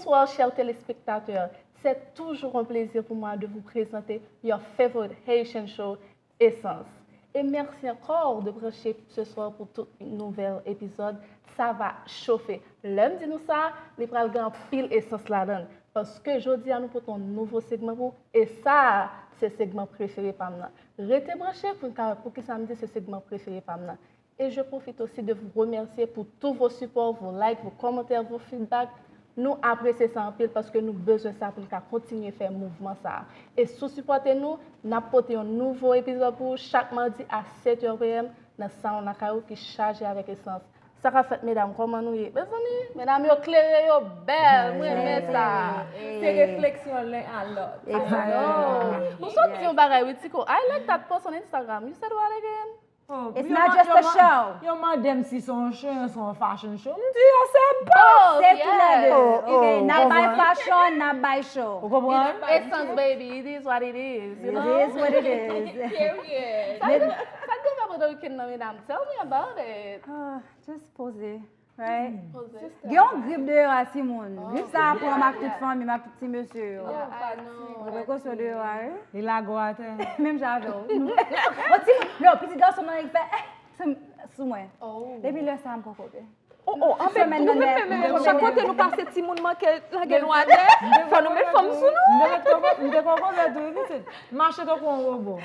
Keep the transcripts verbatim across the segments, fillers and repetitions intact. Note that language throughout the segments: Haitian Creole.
Bonsoir, chers téléspectateurs. C'est toujours un plaisir pour moi de vous présenter your favorite Haitian show, Essence. Et merci encore de brancher ce soir pour tout un nouvel épisode. Sa va chofe. Lè m di nou sa, li pral gen anpil esans ladan l. Paske jodi a, nou pote yon nouvo segman pou ou. E sa, se segman prefere pa m nan. Rete branche pou n ka wè poukisa m di se segman prefere pa m nan. Et je profite aussi de vous remercier pour tous vos supports, vos likes, vos commentaires, vos feedbacks. Nou apresye sa anpil paske nou bezwen sa pou n ka kontinye fè mouvman sa a. E si w sipòte nou, n ap pote yon nouvo epizòd pou ou chak madi a sèt è p m nan Salon Lakay ou ki chaje avèk esans. Sa k ap fèt, medam? Kòman nou ye? Mezanmi, medam yo klere, yo bèl. Mwen renmen sa. Se refleksyon len a lòt. Exactly. Ou sot di yon bagay, wi, Tiko. I like that post on Instagram. You said what again? Oh, it's not just a show. Yo mande m si se yon show, se yon fashion show. M di yo se both. Se tou lè de. Ok, n ap bay fashion, n ap bay show. Ou konprann? Essence, baby, it is what it is, you know? It is what it is. Period. Sa k te fè Pòtoriken nan, medam? Tell me about it. Ah, just poze. Right? Gen yon grip deyò a, timoun. Grip sa a pran m ak tout fanmi m, ak tout ti mesye yo. Pran prekosyon deyò a, wi. Li lage w atè. Menm jan avè w. Yon timoun, non, pitit gason m nan, li fè, eh, sou, sou mwen. Depi lè sa a, m poko byen. Oh, oh, anben, nou menm, menm, chak kote nou pase, timoun manke lage nou atè. Fò nou met fanm sou nou. M te konn konn fè tou, wi, pitit. Mache tankou yon wobo.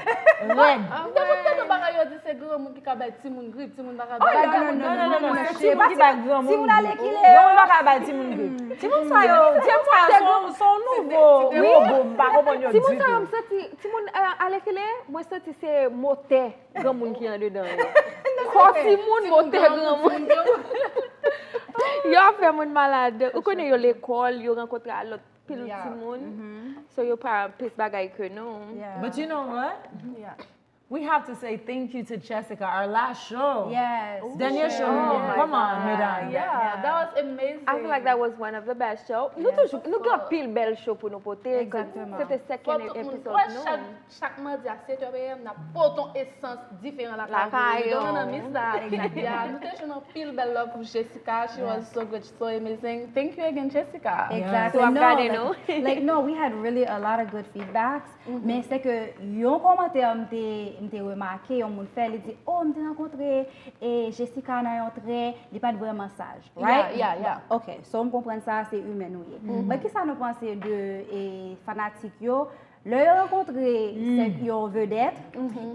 Rèd. M te konn tande bagay yo di se granmoun ki ka bay timoun grip, timoun pa ka bay. Oh, non, non, non, non, non, se timoun ki bay granmoun grip. Granmoun pa ka bay timoun grip. Timoun sa yo, timoun sa yo se yon, se yon nouvo wobo, m pa konprann yo ditou. Timoun sa yo, m santi, timoun, euh, alèkile, mwen santi se motè granmoun ki andedan yo. Kò timoun, motè granmoun. Yo ap fè moun malad. Ou konnen yo lekòl, yo rankontre a lòt pil timoun. So yo pa plis bagay ke nou. But you know what? We have to say thank you to Jessica, our last show. Yes. Dènye show nou an. Come on, medam. Yeah, that was amazing. I feel like that was one of the best show. Nou toujou, nou gen pil bèl show pou nou pote. Se te second episode nou. Chak madi a sèt è p m, n ap pote yon esans diferan lakay ou. Donn nan mis la. Exactly. Yeah, nou te jwenn anpil bèl love pou Jessica. She was so good, so amazing. Thank you again, Jessica. Exactly. So, ap gade nou. Like, no, we had really a lot of good feedbacks. Men se ke yon kòmantè m te, m te remake, yon moun fè, li di, oh, m te rankontre e Jessica nan yon tren, li pa t vrèman saj, right? Yeah, yeah, yeah. Ok, so m konprann sa, se imen nou ye. Men kisa nou panse de e, fanatik yo? Lè yo rankontre se yon vedèt,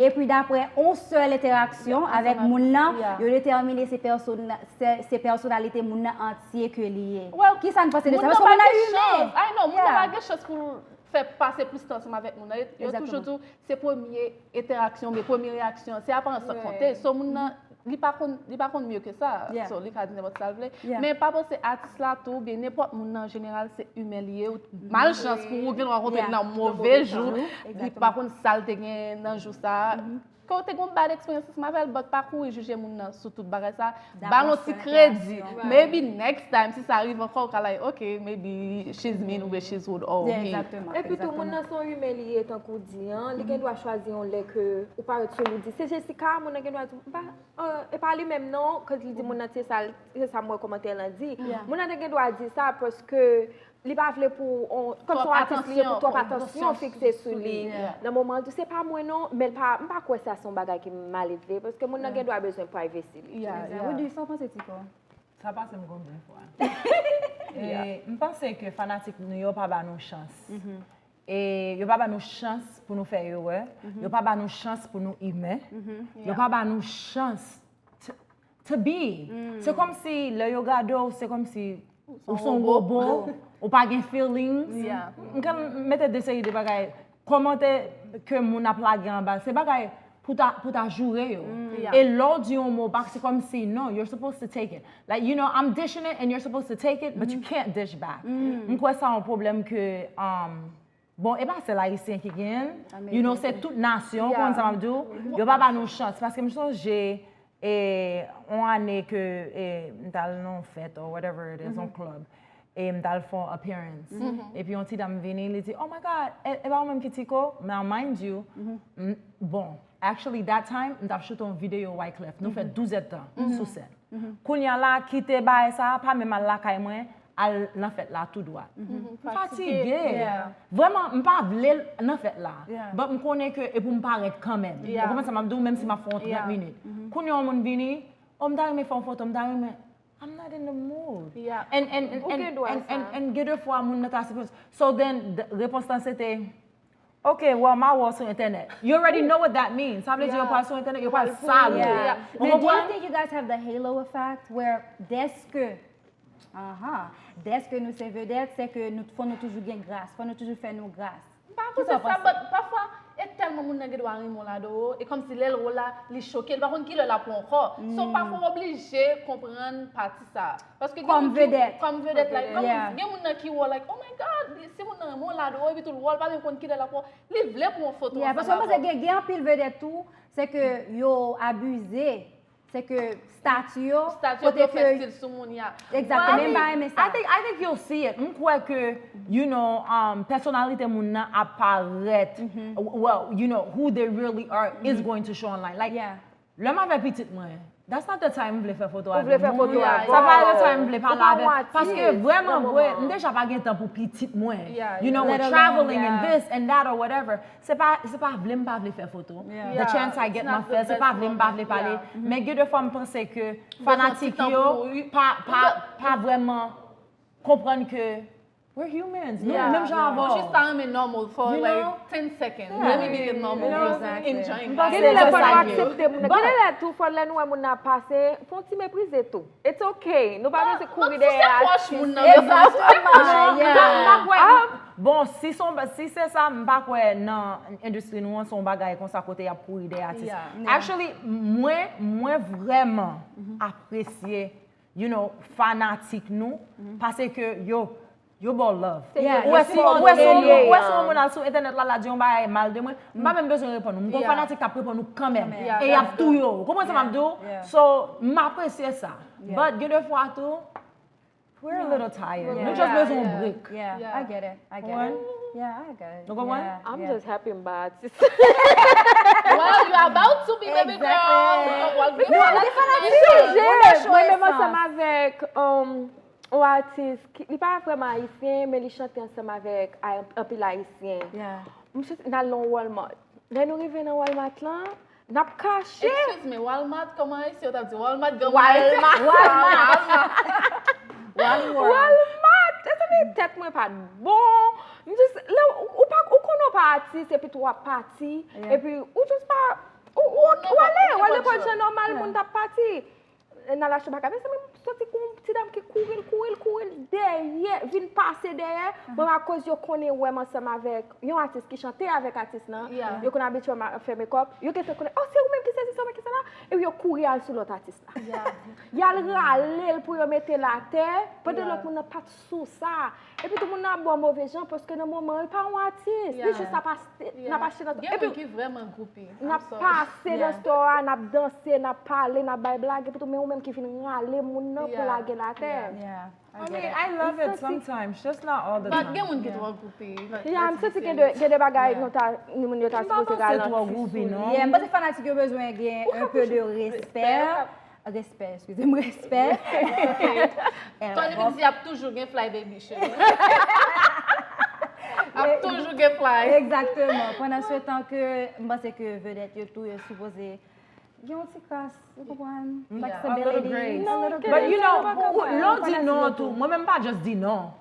epi daprè yon sèl entèraksyon avèk moun nan, yo detèmine se pèsona-, se, se pèsonalite moun nan antye ke li ye. Kisa n panse de sa? Paske moun nan pa gen chans. Ay non, moun nan pa gen chans pou l fè pase plis tan ansanm avèk moun nan. Yo toujou di w se premye entèraksyon, men premye reyaksyon, se aparans k ap konte. So, moun nan, li pa konn, li pa konn mye ke sa. So, li ka di nenpòt sa l vle. Men pa panse atis la tou, oubyen nenpòt moun nan, an jeneral, se imen li ye. Malchans pou ou, ou gen dwa rankontre l nan move jou, li pa konn sa l te gen nan jou sa a. Ke w te gen yon bad eksperyans ansanm avè l, but pa kouri jije moun nan sou tout bagay sa. Ba l yon ti kredi. Maybe next time, si sa rive ankò, ou ka like, ok, maybe she's mean oubyen she's rude, oh, he. Epi tou, moun nan se yon imen li ye, tankou w di an, li gen dwa chwazi yon lè ke ou parèt sou li, ou di, se Jessica, moun nan gen dwa di, m pa, euh, e pa li menm non, cause li di moun nan se sa, se sa m wè kòmantè lan di. Moun nan te gen dwa di sa paske li pa vle pou, on, kòmsi yon atis li ye pou twòp atansyon fikse sou li. Nan moman an, l di, se pa mwen non, men l pa, m pa kwè sa se yon bagay ki maledve, paske moun nan gen dwa bezwen privacy li tou. Woody, sa w panse, Tiko? Sa pase m konbyen fwa. E, m panse ke fanatik nou yo pa ba nou chans. E yo pa ba nou chans pou nou fè erè. Yo pa ba nou chans pou nou imen. Yo pa ba nou chans t-, to be. Se kòmsi lè yo gade w, se kòmsi ou se yon wobo, ou pa gen feelings. M ka mete de seri de bagay, kòmantè ke moun ap lage anba, se bagay pou ta, pou ta joure yo. E lè w di yon mo back, se kòmsi, no, you're supposed to take it. Like, you know, I'm dishing it and you're supposed to take it, but you can't dish back. M kwè sa yon pwoblèm ke, um, bon, e pa sèl Ayisyen ki genyen l. You know, se tout nasyon, ou konn sa m ap di w. Yo pa ba nou chans. Paske m sonje, e, yon ane ke, e, m t al nan yon fèt or whatever it is, yon club. E m t al fè yon appearance. Epi yon ti dam vini, li di, oh my God, e, e pa ou menm ki Tiko? Now, mind you, m, bon, actually, that time, m t ap choute yon videyo Wyclef. Nou fè douz èdtan sou sèn. Kounye a la, kite bagay sa, pa menm al lakay mwen, al nan fèt la tou dwat. M fatige. Vrèman, m pa vle l nan fèt la. But m konnen ke e pou m parèt kanmenm. Ou konprann sa m ap di w, menm si m ap fè yon trant minit. Kounye a yon moun vini, oh, m ta renmen fè yon foto, m ta renmen. I'm not in the mood. And, and, and, and, and, and, and gen de fwa moun nan ta sipoze. So then, the- repons lan se te, ok, well, m a wè w sou entènèt. You already know what that means. Sa vle di yo pral sou entènèt, yo pral sal ou. Ou But do you konprann? Think you guys have the halo effect where dès ke, aha, dès ke nou se vedèt, se ke nou fò nou toujou gen gras, fò nou toujou fè nou gras. M pa panse sa, but pafwa, e tèlman moun nan gen dwa renmen w la dò, e kòmsi lè l wè w la, li choke, li pa konn kilè l ap wè w ankò. So, pafwa w oblije konprann pati sa. Paske gen Kòm moun ki- vedèt. Kòm vedèt, like, kòm Yeah. gen moun nan ki wè w, like, oh my God, si moun nan renmen w la dò, epi tou l wè w, l pa menm konn kilè l ap wè w, li vle pran yon foto Yeah, ansanm paske mwen panse avè w. Gen, gen anpil vedèt tou, se ke yo abize, se ke stati yo, Stati yo kote pou yo fè ke- stil sou moun ya. Exactement, men m pa renmen sa. I think, I think you'll see it. M kwè ke, you know, um, pèsonalite moun nan ap parèt. Well, you know, who they really are is going to show online. Like, Yeah. lè m avè pitit mwen, that's not the time m vle fè foto avè vle fè moun. foto avè Sa pa yo. the time m vle pale Ou pa avè. yon atis Paske nan vrèman vre, moman. M deja pa gen tan pou pitit mwen. Yeah, You know, yeah. with Let alone, traveling yeah. and this and that or whatever. Se pa, se pa vle m pa vle fè foto. Yeah. The chance I get It's m a not fè, the se pa best vle m pa vle moment, pale. Yeah. Men gen de fwa m panse ke Besoin fanatik ti tan yo pou ou- pa, pa, pa vrèman konprann ke we're humans. Nou Yeah, menm jan yeah. avè w. Ou jis ta renmen normal for You like know? ten seconds. Yeah. Let me be normal. You know? Just enjoying But Gen c'est de lè just fò nou like you. aksepte moun nan. Gen de lè tou fò lè nou wè moun nan ap pase, fò n ti meprize tou. It's okay. Nou pa bezwen kouri dèyè Fòs atis. Moun nan. Exactement. Non, Yeah. m pa kwè. Bon, si, son, si se sa, m pa kwè nan endistri nou an, se yon bagay konsa kote y ap kouri dèyè atis. Yeah. Actually, mwen, mwen vrèman apresye, you know, fanatik nou, paske yo, yo ba w love. Yeah, Ou wè yo si support ou wè si ou. ou wè si yon moun al sou entènèt la, la di yon bagay mal de mwen, m pa menm bezwen reponn ou. M gon Yeah. Fanatik k ap reponn ou kanmenm. Yeah, E y ap that's touye w. Ou konprann sa m ap di w? Yeah. So, m apresye sa. Yeah. But gen de fwa tou, we're a little tired. Nou just Yeah, bezwen yon yeah. break. Yeah, Yeah. I get it. I get Konprann? It. Yeah, I get it. Nou konprann? Yeah, I'm yeah. Just happy m pa atis. Well, you about to be, baby girl. Exactly. Ou ap wè Non, l de fanatik. Fanatik. Mwen pa Mwen menm chwa ansanm avèk um, yon atis ki li pa vrèman ayisyen, men li chante ansanm avèk ay- anpil ayisyen. Yeah. M soti n al nan Walmart. Lè nou rive nan Walmart lan, n ap kache. Excuse me, Walmart, kòman ayisyen yo t ap di Walmart, granmoun ayisyen? Walmart. Walmart. Walmart! Mezanmi, tèt mwen pa t bon. M jis, lè ou, ou pa, ou konnen w pa atis, epi tou w ap pati, Yeah. epi ou jis pa, ou, ou, ou ale, ou ale nenpòt pran jan nòmal moun t ap pati. N al achte bagay, mezanmi, m soti kou yon ti dam ki kouri l, kouri l, kouri l dèyè, vin pase dèyè. Mwen, akoz yo konnen wè m ansanm avèk yon atis ki chante avèk atis lan, Yeah. yo konn abitye wè m ap fè makeup, yo gentan konnen, oh, se ou menm ki sezi, se ou menm ki sela, epi yo kouri al sou lòt atis la. Yeah. Y al rale l pou yo mete l atè, pandan Yeah. lòt moun nan pa t sou sa. Epi tou moun nan ap ba w move jan, paske nan moman an, li pa yon atis. Li Yeah. jis ap achte, Yeah. n ap achte nan. Gen Epi moun ki vrèman groupi. n ap I'm sorry. Pase Yeah. nan store a, n ap danse, n ap pale, n ap bay blag, epi tou men ou menm ki vin rale moun nan pou Yeah. lage l atè. Yeah. Yeah, I I get mean, it. I love it sometimes, just not all the But gen time. moun ki Yeah. twò groupi. Like, Ya, m let's santi be gen serious. De, gen de bagay Yeah. nou ta, nou moun yo ta M pa sipoze panse rale twò ap groupi, sou non. li. Yeah, m panse fanatik yo bezwen gen un peu de respect. Respè, eskize m, respè. Tony Vinci ap toujou gen fly, baby, cheri. Ap toujou gen fly. Egzakteman. Pandan se tan ke m panse ke vedèt yo tou yo sipoze gen yon ti kras, ou konprann? Yeah, Flexibility. A little grace. A little But you know, grace. ou- lè w di non tou, mwen menm m pa just di non.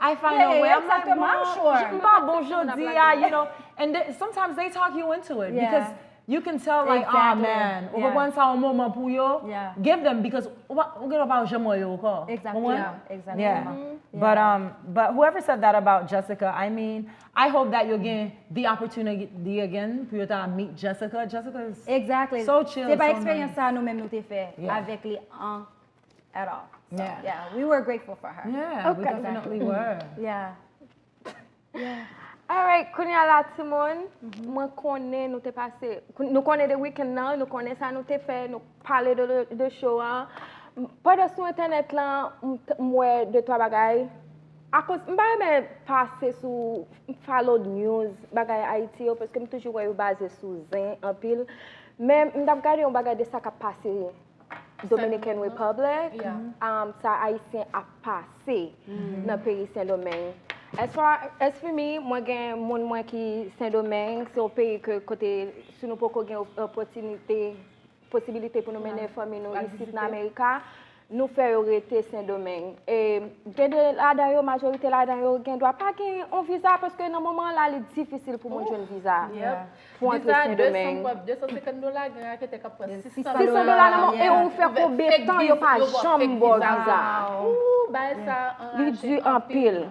I find a way, I'm like, Egzakteman, I'm bon, sure. m pa bon jodi a, you know. And they, sometimes they talk you into it Yeah. because you can tell, like, ah, Exactly. Man, ou Yeah. konprann, sa yon moman pou yo, Yeah. Give them, because ou pa- ou gen dwa pa janm wè yo ankò. Exactly. Konprann? Exactly. Yeah. Mhm. But um, but whoever said that about Jessica, I mean, I hope that you get the opportunity again pou yo ta meet Jessica. Jessica is Exactly. So chill, Se pa so eksperyans nice. Sa nou menm nou te fè Yeah. Avèk li an at all. So, Yeah. Yeah, we were grateful for her. Yeah, we Okay. Definitely were. Yeah. Alright, kounye a la timoun, mwen konnen nou te pase, nou konnen de weekend nan, nou konnen sa nou te fè, nou pale de, de, de show an. Pandan sou entènèt lan, m t- m wè de twa bagay. Akoz m pa renmen pase sou, m follow news, bagay Ayiti yo, paske m toujou wè yo baze sou zen anpil. Men m t ap gade yon bagay de sa k ap pase Dominican Republic, um, sa Ayisyen ap pase nan peyi Sendomeng. As far as for me, mwen gen moun mwen ki Sendomeng, se yon peyi ke kote si nou poko gen opòtinite, posibilite pou nou mennen fanmi nou isit nan Amerika, nou fè yo rete Sendomeng. E gen de ladan yo, majorite ladan yo gen dwa pa gen yon viza paske nan moman la li difisil pou moun jwenn viza pou antre Sendomeng. De san senkant dola, gen raketè k ap pran sis san Sis san dola nan men w, e ou fè konbyen tan yo pa janm ba w viza? Ou bay sa anraje. Li di anpil.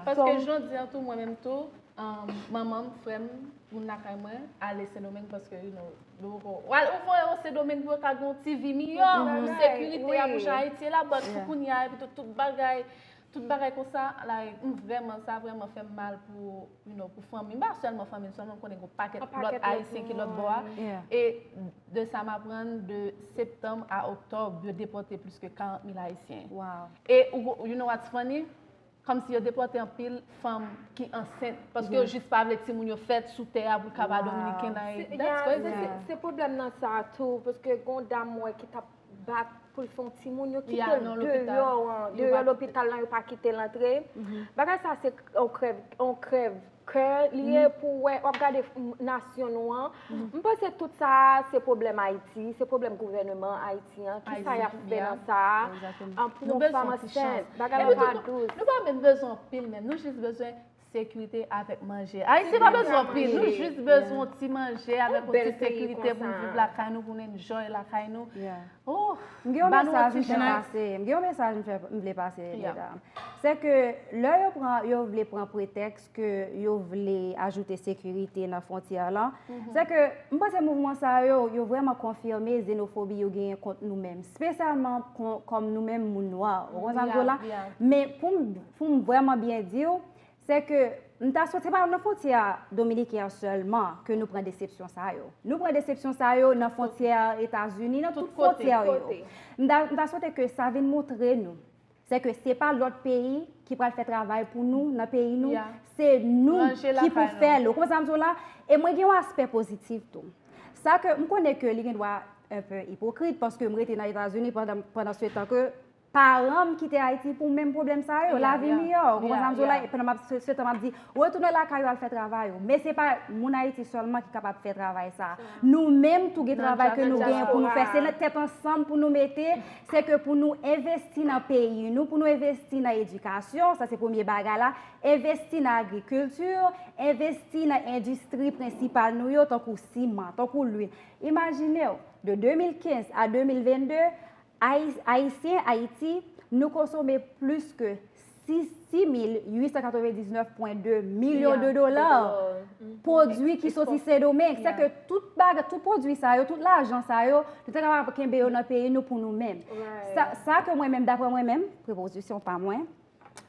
Paske jodi an tou, mwen menm tou, manman m, frè m, moun lakay mwen, ale Sendomeng paske, you know, yo poko. Ou voye yo Sendomeng pou yo ka gen yon ti vi miyò, pou sekirite a, pou jan Ayiti ye la, but pou kounye a, epi tout, tout bagay, tout bagay konsa, like, m vrèman, sa vrèman fè m mal pou, you know, pou fanmi m. Pa sèlman fanmi m, sèlman m konnen gen yon pakèt lòt Ayisyen ki lòt bò a. E de sa m aprann, de septanm a oktòb, yo depòte plis ke karant mil Ayisyen. E ou, you know what's funny? Kòmsi yo depòte anpil fanm ki ansent, paske yo jis pa vle timoun yo fèt sou tè a pou l ka ba Dominiken nan. That's crazy. Se pwoblèm nan sa tou, paske gen yon dam mwen ki t ap bat pou l fè yon timoun, yo kite l deyò an, deyò lopital lan, yo pa kite l antre. Bagay sa se yon krèv, yon krèv kè li ye pou wè, w ap gade nasyon nou an. M panse tout sa a se pwoblèm Ayiti, se pwoblèm gouvèneman Ayiti an, kisa y ap fè nan sa a pou yon fanm ansent, bagay la pa dous. Nou pa menm bezwen anpil menm, nou jis bezwen sekirite avèk manje. Ayiti pa bezwen anpil, nou jis bezwen yon ti manje avèk yon ti sekirite pou n viv lakay nou, pou n enjoy lakay nou. Oh, M gen yon mesaj m fè pase, m gen yon mesaj m fè, m vle pase, medam. Se ke lè yo pran, yo vle pran pretèks ke yo vle ajoute sekirite nan fwontyè lan, se ke m panse mouvman sa yo, yo vrèman konfime zenofobi yo genyen kont nou menm, espesyalman kòm nou menm moun nwa. Ou konprann sa m di w la? Men pou m, pou m vrèman byen di w, se ke m ta swete, se pa nan fwontyè dominiken an sèlman ke nou pran desepsyon sa yo. Nou pran desepsyon sa yo nan fwontyè Etazini, nan tout fwontyè yo. M ta, m ta swete ke sa vin montre nou, se ke se pa lòt peyi ki pral fè travay pou nou nan peyi nou, se nou ki pou fè l. Ou konprann sa m di w la? E mwen gen yon aspè pozitif tou. Sa ke m konnen ke li gen dwa enpe ipokrit, paske m rete nan Etazini pandan, pandan se tan ke paran m kite Ayiti pou menm pwoblèm sa yo, lavi miyò, ou konprann sa m di w la, e pandan m ap, se, se tan m ap di, retounen lakay ou al fè travay ou. Men se pa moun Ayiti sèlman ki kapab fè travay sa. Nou menm tou gen travay ke nou genyen pou nou fè. Se nan tèt ansanm pou nou mete, se ke pou nou envesti nan peyi nou, pou nou envesti nan edikasyon, sa se premye bagay la, envesti nan agrikilti, envesti nan endistri prensipal nou yo, tankou siman, tankou lwil. Imajine w, de de mil kenz a de mil vennde, Ayi-, Ayisyen Ayiti, nou konsome plis ke sis, sis mil uit san katrevendiznèf pwen de milyon de dola pwodui ki soti Sendomeng. Sèke tout bagay, tout pwodui sa yo, tout lajan sa yo, nou ta kapab kenbe yo nan peyi nou pou nou menm. Sa, sa ke mwen menm, daprè mwen menm, prepozisyon pa mwen,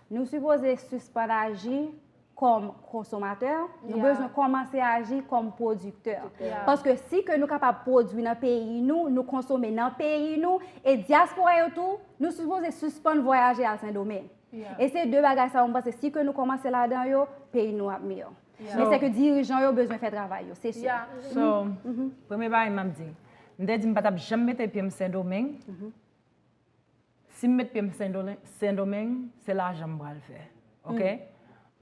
nou sipoze sispann aji kòm konsomatè, nou bezwen kòmanse aji kòm pwodiktè. Paske si ke nou kapab pwodui nan peyi nou, nou konsome nan peyi nou, e dyaspora yo tou, nou sipoze sispann vwayaje al Sendomeng. E se de bagay sa yo, m panse si ke nou kòmanse ladan yo, peyi nou ap miyò. Men se ke dirijan yo bezwen fè travay yo, se si. So, premye bagay m ap di, m te di m pa t ap janm mete pye m Sendomeng. Si m met pye m Sendomeng, se lajan m pral fè. Ok?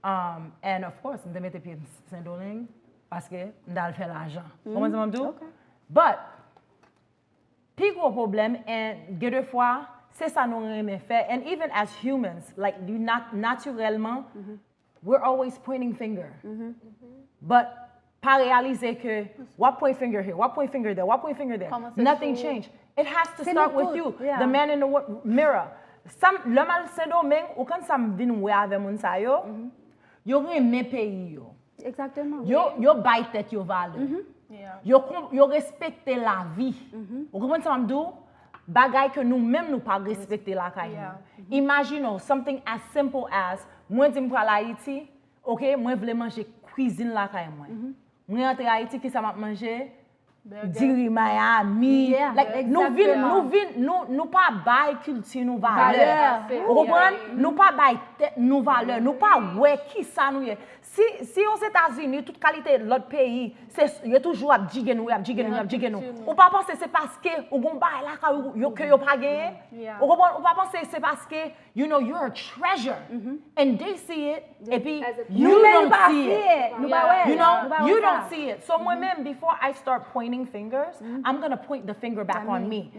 Um, and of course, m te mete pye m Sendomeng paske m t al fè lajan. Konprann sa m ap di w? But, pi gwo pwoblèm, and gen de fwa, se sa nou renmen fè, and even as humans, like, natirèlman, we're always pointing finger. But pa reyalize ke w ap point finger here, w ap point finger there, w ap point finger there. Nothing change. It has to start with you. The man in the mirror. Sa m, lè m al Sendomeng, ou konn sa m vin wè avè moun sa yo? Yo renmen peyi yo. Yo, yo bay tèt yo valè. Yo, yo respekte lavi. Ou konprann sa m ap di w? Bagay ke nou menm nou pa respekte lakay nou. Imajine w, something as simple as, mwen di m pral Ayiti, ok, mwen vle manje kwizin lakay mwen. Mwen antre Ayiti, kisa m ap manje? Diri Miami. Like, nou vin, nou vin, nou, nou pa bay kilti nou valè. Ou konprann? Nou pa bay tèt nou valè. Nou pa wè ki sa nou ye. Si, si Ozetazini, tout kalite lòt peyi, se, yo toujou ap djige nou, ap djige nou, ap djige nou. Ou pa panse se paske ou gon bagay lakay ou yo ke yo pa genyen? Ou konprann? Ou pa panse se paske, you know, you're a treasure. And they see it, epi you don't see it. You know, you don't see it. So mwen menm, before I start pointing fingers, I'm gonna point the finger back on me.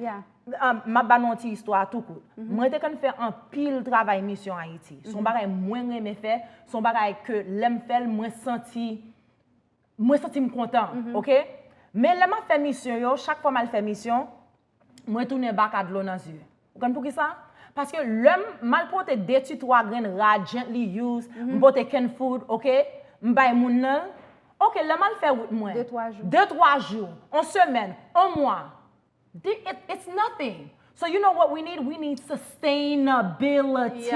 Um, m ap ba nou yon ti istwa tou kout. Mwen te konn fè anpil travay misyon Ayiti. Se yon bagay mwen renmen fè, se yon bagay ke lè m fè l, mwen santi, mwen santi m kontan, oke? Men lè m ap fè misyon yo, chak fwa m al fè misyon, mwen tounen baka dlo nan zye. Ou konn poukisa? Paske lè m, m al pote de ti twa grenn rad, gently used, m pote canned food, oke? M bay moun nan, oke, lè m al fè wout mwen. De, twa jou. De, twa jou, yon semèn, yon mwa. Di- it- it's nothing. So you know what we need? We need sustainability.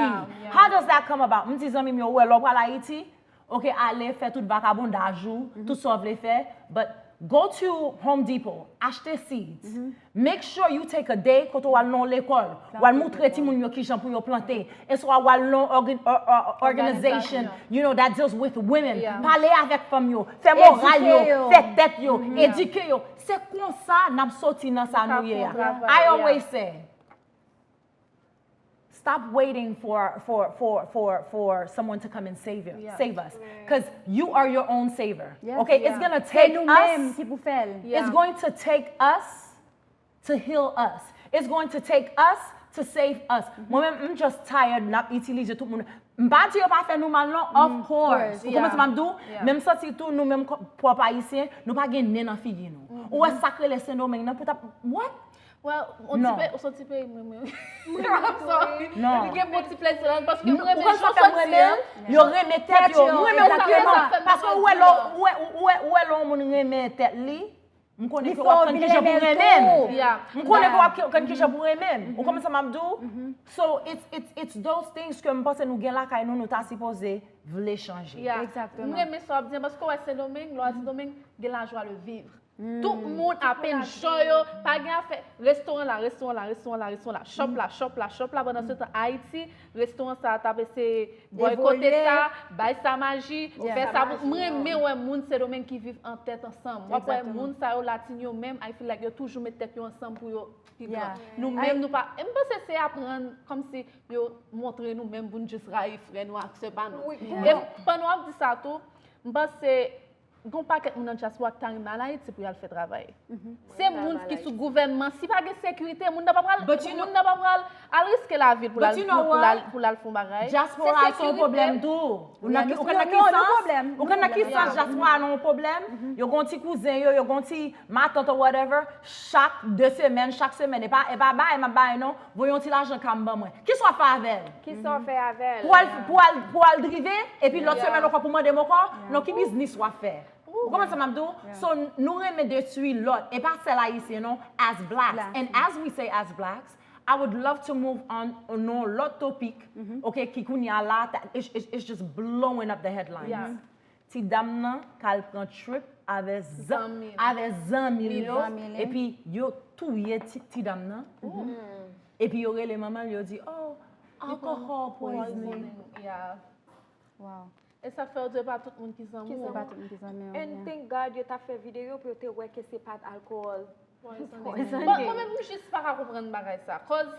How does that come about? M di zanmi m yo, ou wè, lè w pral Ayiti, oke, ale fè tout vakabondaj ou, tout sa w vle fè, but go to Home Depot, achte seeds. Make sure you take a day kote w al nan lekòl, w al moutre timoun yo kijan pou yo plante. E swa w al nan organ- or- or- organization, you know, that deals with women. Pale avèk fanm yo, fè moral yo, fè tèt yo, edike yo. Se konsa n ap soti nan sa nou ye a. I always say, stop waiting for, for, for, for, for someone to come and save you, save us. Because you are your own saver. Okay? It's gonna take us, it's going to take us to heal us. It's going to take us to save us. Mwen menm, m just tired n ap itilize tout moun. M pa di yo pa fè nou mal non, of course. Ou konprann sa m ap di w? Men m santi tou nou menm pwòp Ayisyen, nou pa gen nen nan figi nou. Ou wè sa k rele Sendomeng nan pou t ap, what? Well, on ti pe, on ti pe, mwen, mwen. I'm sorry. Non. Li gen bon ti plezi la, paske mwen renmen jan w santi an. Yo renmen tèt yo. Mwen renmen ou renmen, paske ou wè lè, ou wè, ou wè, ou wè lè yon moun renmen tèt li, m konnen ke w ap konn kijan pou renmen m. M konnen ke w ap konn kijan pou renmen m. Ou konprann sa m ap di w? So, it's, it's, it's those things ke m panse nou gen lakay nou, nou ta sipoze vle chanje. Egzakteman. M renmen sa w ap di an, paske w wè Sendomeng, lè w a Sendomeng, gen la joie de vivre. Tout moun apenn jan yo, pa gen afè. Restoran la, restoran la, restoran la, restoran la, shop la, shop la, shop la. Pandan se tan, Ayiti, restoran sa a t ap eseye bòykote sa, bay sa maji, fè sa pou. M renmen wè moun Sendomeng ki viv an tèt ansanm. W ap wè moun sa yo, Latin yo menm, I feel like yo toujou met tèt yo ansanm pou yo pi gran. Nou menm, nou pa. E m panse se aprann, kòmsi yo montre nou menm pou n jis rayi frè nou ak sè pa nou. E pandan w ap di sa tou, m panse gon pakèt moun nan dyaspora ki ta renmen al Ayiti pou y al fè travay. Se moun ki sou gouvènman. Si pa gen sekirite, moun nan pa pral, moun nan pa pral al riske lavi l pou l al, pou l al, pou l al fè yon bagay. Dyaspora se yon pwoblèm tou. Ou konn nan ki sans? Ou konn nan ki sans dyaspora nan yon pwoblèm? Yo gon ti kouzen yo, yo gon ti matant or whatever. Chak de semèn, chak semèn. E pa, e pa bay, m ap bay non. Voye yon ti lajan ka m ban mwen. Kisa w ap fè avè l? Kisa w fè avè l? Pou al, pou al, pou al drive, epi lòt semèn ankò pou mande m ankò? Non, ki biznis w ap fè? Ou konprann sa m ap di w? So, nou renmen detwi lòt. E pa sèl Ayisyen, non, as blacks. And as we say as blacks, I would love to move on nan lòt topik, ok, ki kounye a la, it's, it's, it's just blowing up the headlines. Ti dam nan k al pran trip avè zan-, avè zanmi l yo, epi yo touye ti, ti dam nan. Epi yo rele manman l, yo di, oh, alcohol poisoning. Wow. E sa k fè yo di e pa tout moun ki zanmi w. E pa tout moun ki zanmi w. And thank God yo t ap fè videyo pou yo te wè ke se pa t alcohol poisoning. Bon, mwen menm, m jis pa ka konprann bagay sa. Cause,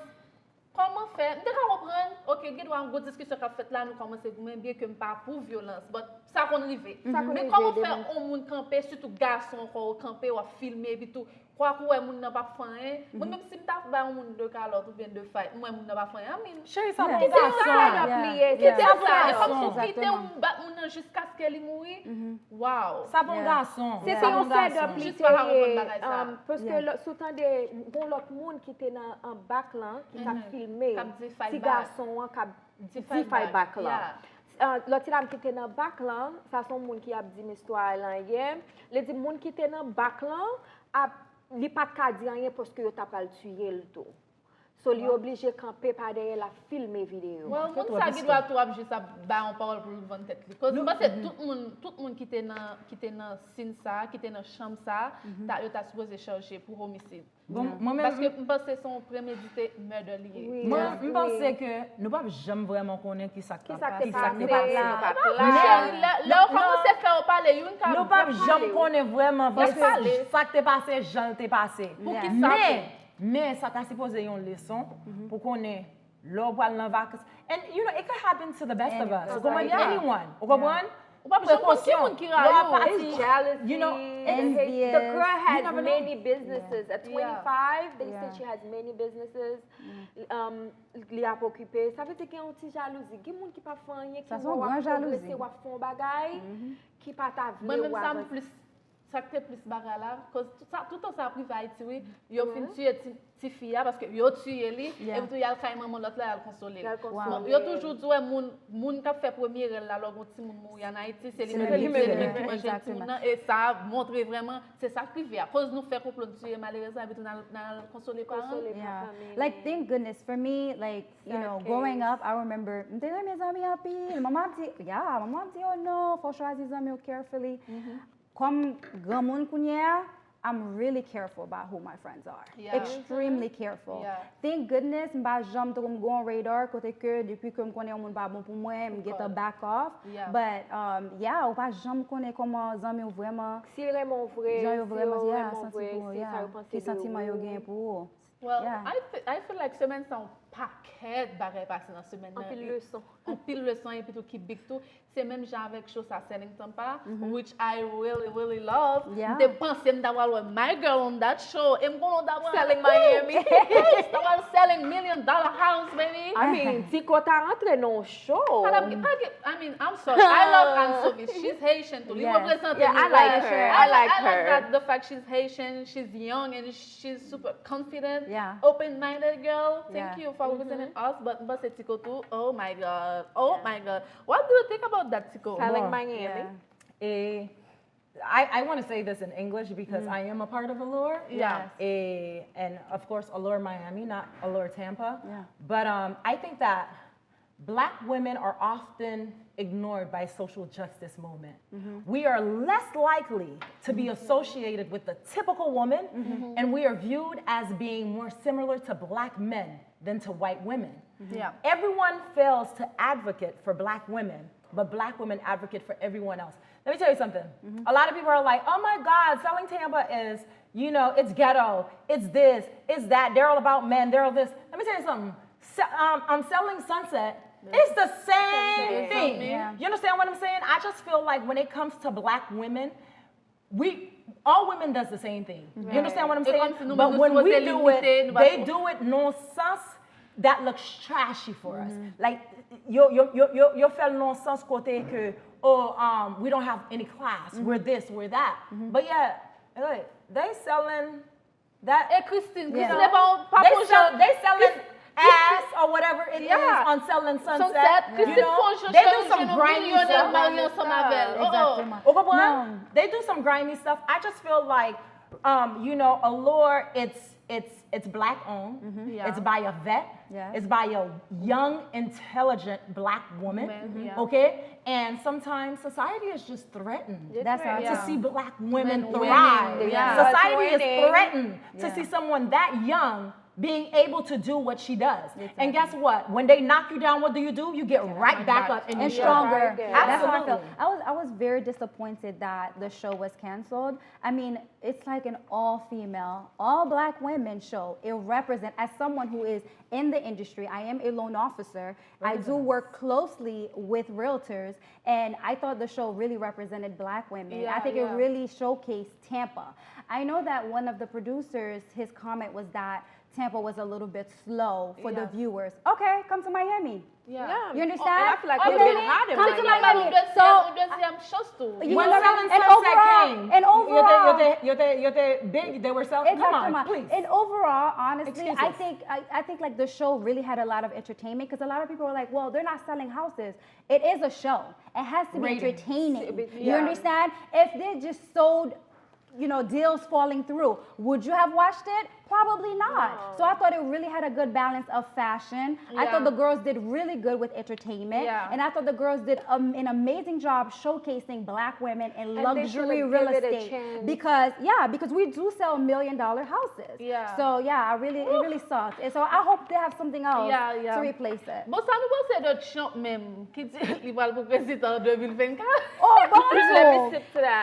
kòman fè, m te ka konprann, ok, gen dwa yon gwo diskisyon k ap fèt la, nou kòmanse goumen, byen ke m pa pou vyolans, but sa konn rive. Men kòman fè yon moun kanpe, sitou gason ankò, ou kanpe, w ap filme, epi tou, kwak ou wè moun nan p ap fè anyen. Mwen menm, si m ta bay yon moun de kalòt oubyen de fight, m wè moun nan p ap fè anyen, I mean, kite sa, kite sa, e kòmsi w kite w bat moun nan jiskaske li mouri. Wow. Sa pa yon gason. Se te yon fed up li te ye. Paske si w tande yon lòt moun ki te nan bak lan, ki t ap filme ti gason an k ap di fight back lan. Lòt ti dam ki te nan bak lan, sa se yon moun ki ap di m istwa lan yè. Li di moun ki te nan bak lan ap, li pa t ka di anyen paske yo ta pral tiye l tou. So, li oblije kanpe pa dèyè l ap filme videyo. Well, moun sa gen dwa tou ap jis ap bay yon pawòl pou l vann tèt li. Koz m panse tout moun, tout moun ki te nan, ki te nan scene sa, ki te nan chanm sa, ta, yo ta sipoze chaje pou homisid. Bon, mwen menm, Paske m panse se yon premedite murder li ye. mwen, m panse ke nou p ap janm vrèman konnen ki sa k Ki t sa k ap te pase. pase, nou pa t la. Lè lè yo kòmanse fè yo pale, youn ka Nou p ap janm konnen vrèman Yes, sa k te pase, jan l te pase. Pou ki sa Men, men sa ta sipoze yon leson pou konnen lè w pral nan vakans. And you know, it could happen to the best of us. Ou konprann? Yeah. Anyone. Ou konprann? Ou p ap janm konn ki moun ki rayi w. It's jealousy. You know, And Envious. the girl has You never know. many businesses. At Yeah. twenty-five, they Yeah. said she has many businesses. Um, li ap okipe. Sa vle di gen yon ti jalouzi. Gen moun ki pa fè anyen, ki Sa se yon wè w ap gran jalouzi. Pwogrese, w ap fè yon bagay, ki pa ta vle Mwen menm w sa m avanse. Plis, sa k te plis bagay la, koz tout sa, tout tan sa ap rive Ayiti, wi, yo fin tiye ti, ti fi a, paske yo tiye li, Yeah. epi tou y al kay manman lòt la, y al konsole l. Y al konsole Bon, yo toujou di, wè, moun, moun k ap fè premye rèl la, lè w gen yon timoun mouri an Ayiti, se li Se menm li ki ki se li fè menm l, ki manje exactement. timoun nan, e sa montre vrèman, se sa k rive a. Koz nou fè konplo n tiye, malerezman, epi tou n al, n al konsole paran. Konsole Yeah. pa fanmi. Like, thank goodness for me, like, you know, That growing case. Up, I remember, m te renmen zanmi anpil. Manman ap di, yeah, manman ap di, oh no, fò w chwazi zanmi w carefully. Kòm granmoun kounye a, I'm really careful about who my friends are. Yeah. Extremely careful. Yeah. Thank goodness, m pa janm te m gon radar kote ke depi ke m konnen yon moun pa bon pou mwen, m get the back off. Yeah. But, um, yeah, ou pa janm konnen kòman zanmi w vrèman, Si l renmen w vre, jan yo si vrèman, yo yeah, renmen w santi vre, pou, si sa yeah, yo panse ki de santiman yo ou. gen pou ou. Well, Yeah. I, fe- I feel like semèn sa yon pakèt bagay pase nan semèn nan. Anpil E leson. Anpil leson, epi tou ki big tou. Se menm jan avèk show sa Selling Tampa, which I really, really love. Yeah. M te panse m ta pral wè my girl on that show. E m konnen w ta pral Selling Miami. Yes, ta pral selling million dollar house, baby. I mean, Tico ta rantre nan yon show. Pa t ap gen, pa gen, I mean, I'm sorry. I love Anne Sophie. She's Haitian too. Li Yes. reprezante Yeah, I nou like well. her. I, I like I like her. That, the fact she's Haitian, she's young, and she's super confident, Yeah. open-minded girl. Thank Yeah. You for representing us. But, but c'est Tico too. Oh my God. Oh my God. What do you think about that, Tico? Selling More. Miami. Yeah. Eh, I, I want to say this in English because I am a part of Allure. Yeah. Eh, and of course, Allure Miami, not Allure Tampa. Yeah. But um, I think that black women are often ignored by social justice movement. We are less likely to be associated with the typical woman, and we are viewed as being more similar to black men than to white women. Yeah. Everyone fails to advocate for black women, but black women advocate for everyone else. Let me tell you something. A lot of people are like, oh my God, Selling Tampa is, you know, it's ghetto, it's this, it's that. They're all about men, they're all this. Let me tell you something. Se- um, um, Selling Sunset, it's the same thing. Yeah. You understand what I'm saying? I just feel like when it comes to black women, we all women does the same thing. You understand what I'm C'est saying? comme si nous, But nous when we supposés do it, limiter, nous they pas- do it nan yon sans that looks trashy for us. Like yo yo yo yo yo fè l nan yon sans kote ke oh um we don't have any class, we're this, we're that. But yeah, hey, they selling that. Et Christine, Yeah. Christine, n'est pas, pas They pour sell, gens. they selling ass or whatever it is Yeah. on Selling Sunset. Sunset, You Christine know, Fonjo, they do Cheryl some Geno, grimy millionnaire, stuff. Mario Sommavel. Oh, oh. Exactement. Ou konprann? Non. They do some grimy stuff. I just feel like, um, you know, Allure, it's it's it's black owned. Yeah. It's by a vet. Yes. It's by a young, intelligent black woman. Man, yeah. Okay, and sometimes society is just threatened That's how to Yeah. see black women Men thrive. winning, yeah. Society is Winning. Threatened to Yeah. see someone that young being able to do what she does. And guess what? When they knock you down, what do you do? You get right back up and you And show stronger. Right there. That's how I felt. Absolutely. I was I was very disappointed that the show was canceled. I mean, it's like an all female, all black women show. It represents, as someone who is in the industry, I am a loan officer. I do work closely with realtors, and I thought the show really represented black women. Yeah, I think yeah. It really showcased Tampa. I know that one of the producers, his comment was that Tampa was a little bit slow for the Yeah. Viewers. Okay, come to Miami. Yeah. Yeah. You Oh, understand? and I feel like Okay, we've been then, hot in come to Miami. Miami. Deuxième, So, deuxième chance tou. you When know, Selling and Sunset overall, came, and yo te, yo overall, te, yo te, yo te big, they were selling. Come on, Exactement. Please. And overall, honestly, Excuses. I think I, I think like the show really had a lot of entertainment because a lot of people were like, "Well, they're not selling houses. It is a show. It has to be Ratings. Entertaining. It be- You yeah. Understand? If they just sold you know, deals falling through. Would you have watched it? Probably not. So I thought it really had a good balance of fashion. I thought the girls did really good with entertainment. And I thought the girls did um, an amazing job showcasing black women in luxury real estate. Because, yeah, because we do sell million dollar houses. So, yeah, I really, it really sucked. And so I hope they have something else to replace it. Bon, sa nou panse de Trump menm, ki di li pral pou prezidan an de mil vennkat? Oh, bonjou!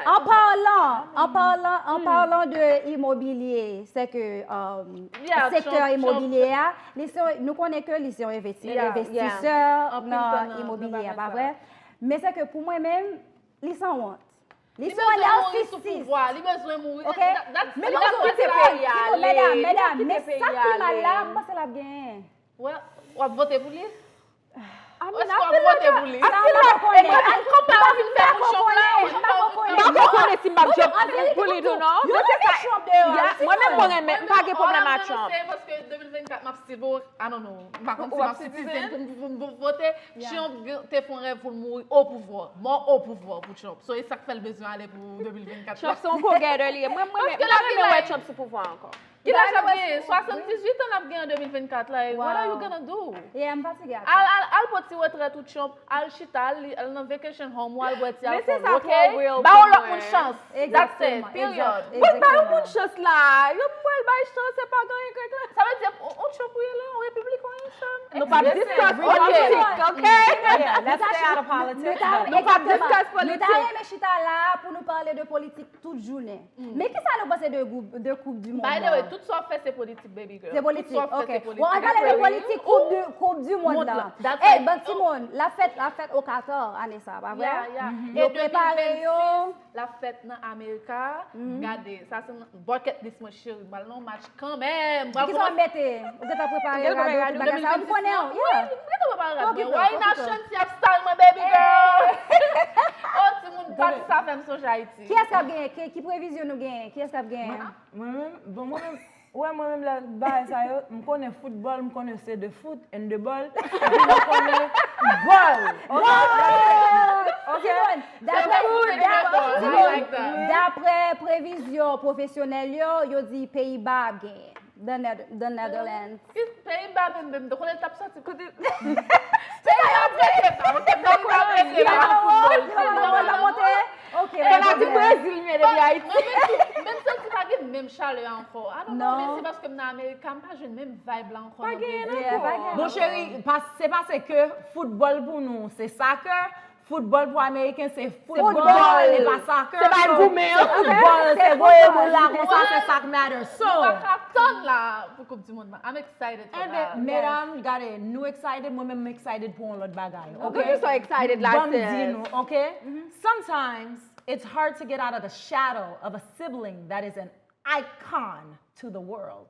An palan, an palan, an palan de imobilye, se ke um, sektè imobilye a, li se, nou konnen ke li se yon envesti, envestisè nan imobilye a, pa vre? Men se ke pou mwen menm, li sanwont. Li sanwont, li sou pouvwa, li bezwen mouri. Men li ap kite peyi a ale. Medam, medam, men sa ki mal la, m panse l ap genyen. Well, w ap vote pou li? Èske w ap vote pou li? E konpa w vin fè pou Trump la? M pa ko konnen si m ap vote pou li tou non. Mwen menm mwen renmen, m pa gen pwoblèm ak Trump. Paske de mil vennkat m ap still vote. I don't know. M pa konn si m ap citizen pou m vote. Trump te fè yon rèv pou l mouri o pouvwa. Mò o pouvwa pou Trump. So e sa k fè l bezwen ale pou de mil vennkat la. Trump se yon go-getter li ye. Mwen, mwen, m pa renmen wè Trump sou pouvwa ankò. Kilaj l ap genyen? Swasanndizuit an l ap genyen an de mil vennkat la. What are you gonna do? Yeah, m fatige ak sa. Al, al, al pran ti retrèt ou Trump, al chita, al, al nan vacation home ou al bwè ti alkòl, ok? Ba yon lòt moun chans. That's it. Period. Wi, ba yon moun chans la. Yo pral bay chans, se pa gen anyen k regle. Sa vle di, on, on Trump ou ye la, on Republican, on Trump. Nou p ap discuss politik, ok? Let's stay out of politics. Nou p ap discuss politik. Nou ta renmen chita la pou nou pale de politik tout jounen. Men kisa nou panse de, de Koup di Mond nan? By the way, tout sa w ap fè se politik, baby girl. Se politik, ok. Bon, ann pale de politik Koup di, Koup di Mond nan. Ey, bann timoun, l ap fèt, l ap fèt o Qatar ane sa, pa vre? Yo prepare yo. L ap fèt nan Amerika. Gade, sa se nan bucket list mwen, cheri. M pral nan yon match kanmenm. Kisa w ap mete? Ou gentan prepare rado, tout bagay sa yo, m konnen w. Yeah. M gentan prepare rad mwen. Why not Shanti ap style mwen, baby girl? Oh, timoun, pati sa fè m sonje Ayiti. Kiyès k ap genyen? Ki, ki previzyon nou genyen? Kiyès k ap genyen? Mwen menm, bon, mwen menm, ou wè mwen menm lè bagay sa yo, m konnen foutbòl, m konnen se de foot and de bòl, epi mwen konnen bòl. Daprè, daprè previzyon pwofesyonèl yo, yo di Peyiba ap genyen. The Nether- the Netherlands. Peyiba menm, menm, m te konnen l t ap soti kote. Peyiba ap rete la, ok? Peyiba ap rete la. Ok, fè la di Brezil, men depi Ayiti. Menm santi pa gen menm chalè ankò. I don't know, men se paske m nan Amerika, m pa jwenn menm vibe la ankò nan Brezil. Bon, cheri, se paske foutbòl pou nou se soccer, foutbòl pou Ameriken se foutbòl, e pa soccer. Se pa goumen an. Se foutbòl, se voye boul la konsa, se sa k matter. So, nou pa ka tann la pou Koup di Mond la. I'm excited for that. Medam, gade, nou excited, mwen menm m excited pou yon lòt bagay, ok? Poukisa w excited la, sis? Ban m di nou, ok? Sometimes it's hard to get out of the shadow of a sibling that is an icon to the world.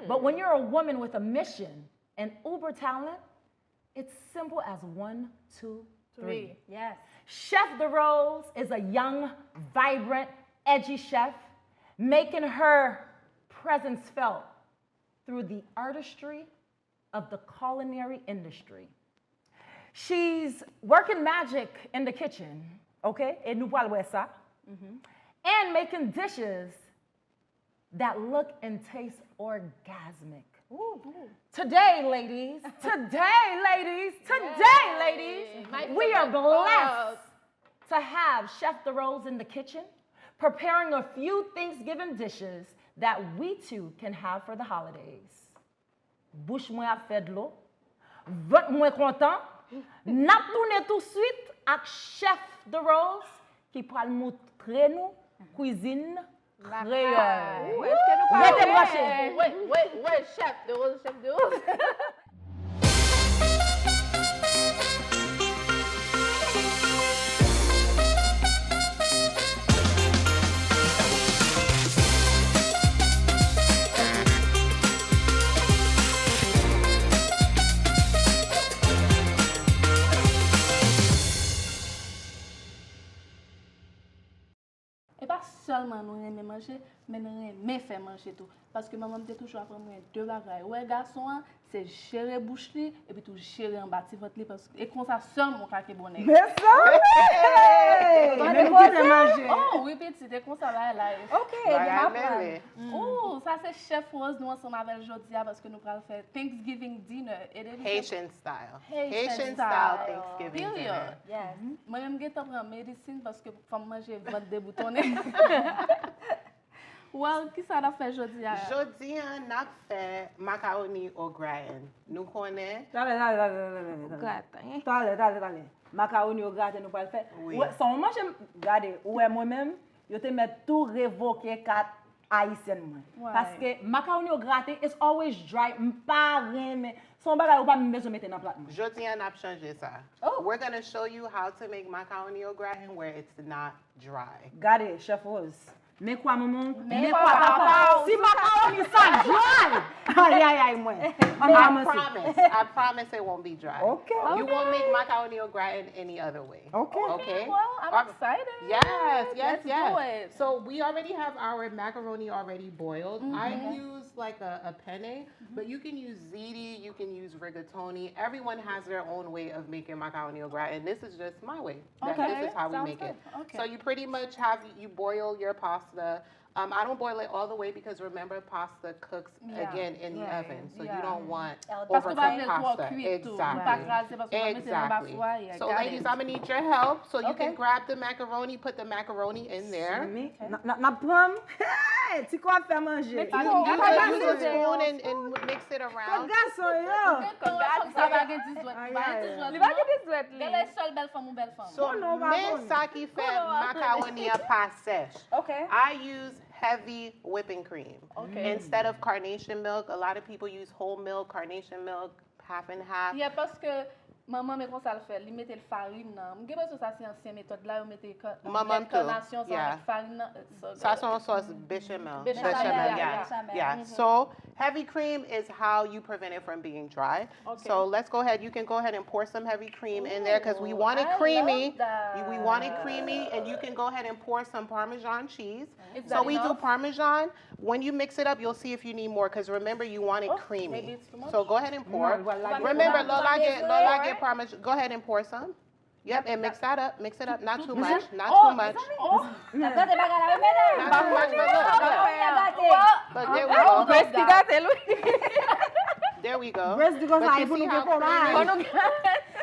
But when you're a woman with a mission and uber talent, it's simple as one, two, three. Yes. Chef Derose is a young, vibrant, edgy chef, making her presence felt through the artistry of the culinary industry. She's working magic in the kitchen, okay? E nou pral wè sa. And making dishes that look and taste orgasmic. Today, ladies, today, ladies, today, ladies, we are blessed to have Chef Derose in the kitchen, preparing a few Thanksgiving dishes that we too can have for the holidays. Bouch mwen ap fè dlo, vant mwen kontan. N ap tounen touswit ak Chef Derose ki pral moutre nou kwizin kreyòl. Rete branche. Wi, wi, wi, Chef Derose, Chef Derose. E pa sèlman nou renmen manje. manje, men l renmen fè manje tou. Paske manman m te toujou aprann mwen de bagay. Ou wè gason an, se jere bouch li, epi tou jere anba ti vant li, paske e konsa sèlman w ka kenbe yon nèg. Mezanmi! Men nou kite manje. Oh, wi, pitit, e konsa bagay la ye. Ok, bagay demen mele. Oh, sa se chèf Rose, nou ansanm avè l jodi a, paske nou pral fè Thanksgiving dinner. E depi se Haitian style. Haitian style Thanksgiving dinner. Period. Yes. Mwen menm gentan pran medisin, paske fò m manje vant deboutonnen. Well, kisa n ap fè jodi a? Jodi a, n ap fè macaroni au gratin. Nou konnen. Talè, talè, talè, talè, talè, talè. Gratin. Talè, talè, talè. Macaroni au gratin nou pral fè. Wi. Ou wè, sa w manje, gade, ou wè mwen menm, yo te mèt tou revoke kat ayisyèn mwen. Why? Paske macaroni au gratin is always dry, m pa renmen. Se yon bagay ou pa menm bezwen mete nan plat mwen. Jodi a, n ap chanje sa. Oh. We're gonna show you how to make macaroni au gratin where it's not dry. Gade, Chef Rose. Men kwa manman w, men kwa papa w. Si macaroni sa dry! Ay, ay, ay, mwen. An pa manti. I promise. I promise it won't be dry. Ok. You won't make macaroni au gratin any other way. Ok. Ok. Well, I'm excited. Yes, yes, yes. Let's do it. So we already have our macaroni already boiled. I use like a, a penne, but you can use ziti, you can use rigatoni. Everyone has their own way of making macaroni au gratin. This is just my way. That, okay, this is how we make it. Sounds good. Okay. So you pretty much have, you boil your pasta. Um, I don't boil it all the way because remember pasta cooks again in the oven, so you don't want overcooked pasta. Exactly. Exactly. So ladies, I'm gonna need your help. So you can grab the macaroni, put the macaroni in there. N ap pran ti kò ap fè manje. You use a spoon and, and mix it around. Kòk gason yo. Kòk gason. Li pa gen dizwèt. Li pa gen dizwèt li. Gade sèl bèl fanm ou bèl fanm. So men sa ki fè makawoni an pa sèch. Okay. I use heavy whipping cream instead of carnation milk. A lot of people use whole milk, carnation milk, half and half. Yeah, paske manman men konsa l fè, li mete l farin nan. M gen enpresyon sa se ansyen metòd la, yo mete lèt kanasyon sa avèk farin nan. Sa se yon sòs bechamel. Bechamel, yeah, yeah. So heavy cream is how you prevent it from being dry. Okay. So let's go ahead. You can go ahead and pour some heavy cream in there because we want it creamy. We want it creamy, and you can go ahead and pour some Parmesan cheese. So we do Parmesan. When you mix it up, you'll see if you need more because remember you want it creamy. So go ahead and pour. Remember, Lola get, Lola get Parmesan. Go ahead and pour some. Yep, and mix that up. Mix it up. Not too much. Not too much. Not too much, but look, look. But there we go. There we go. But you see how creamy,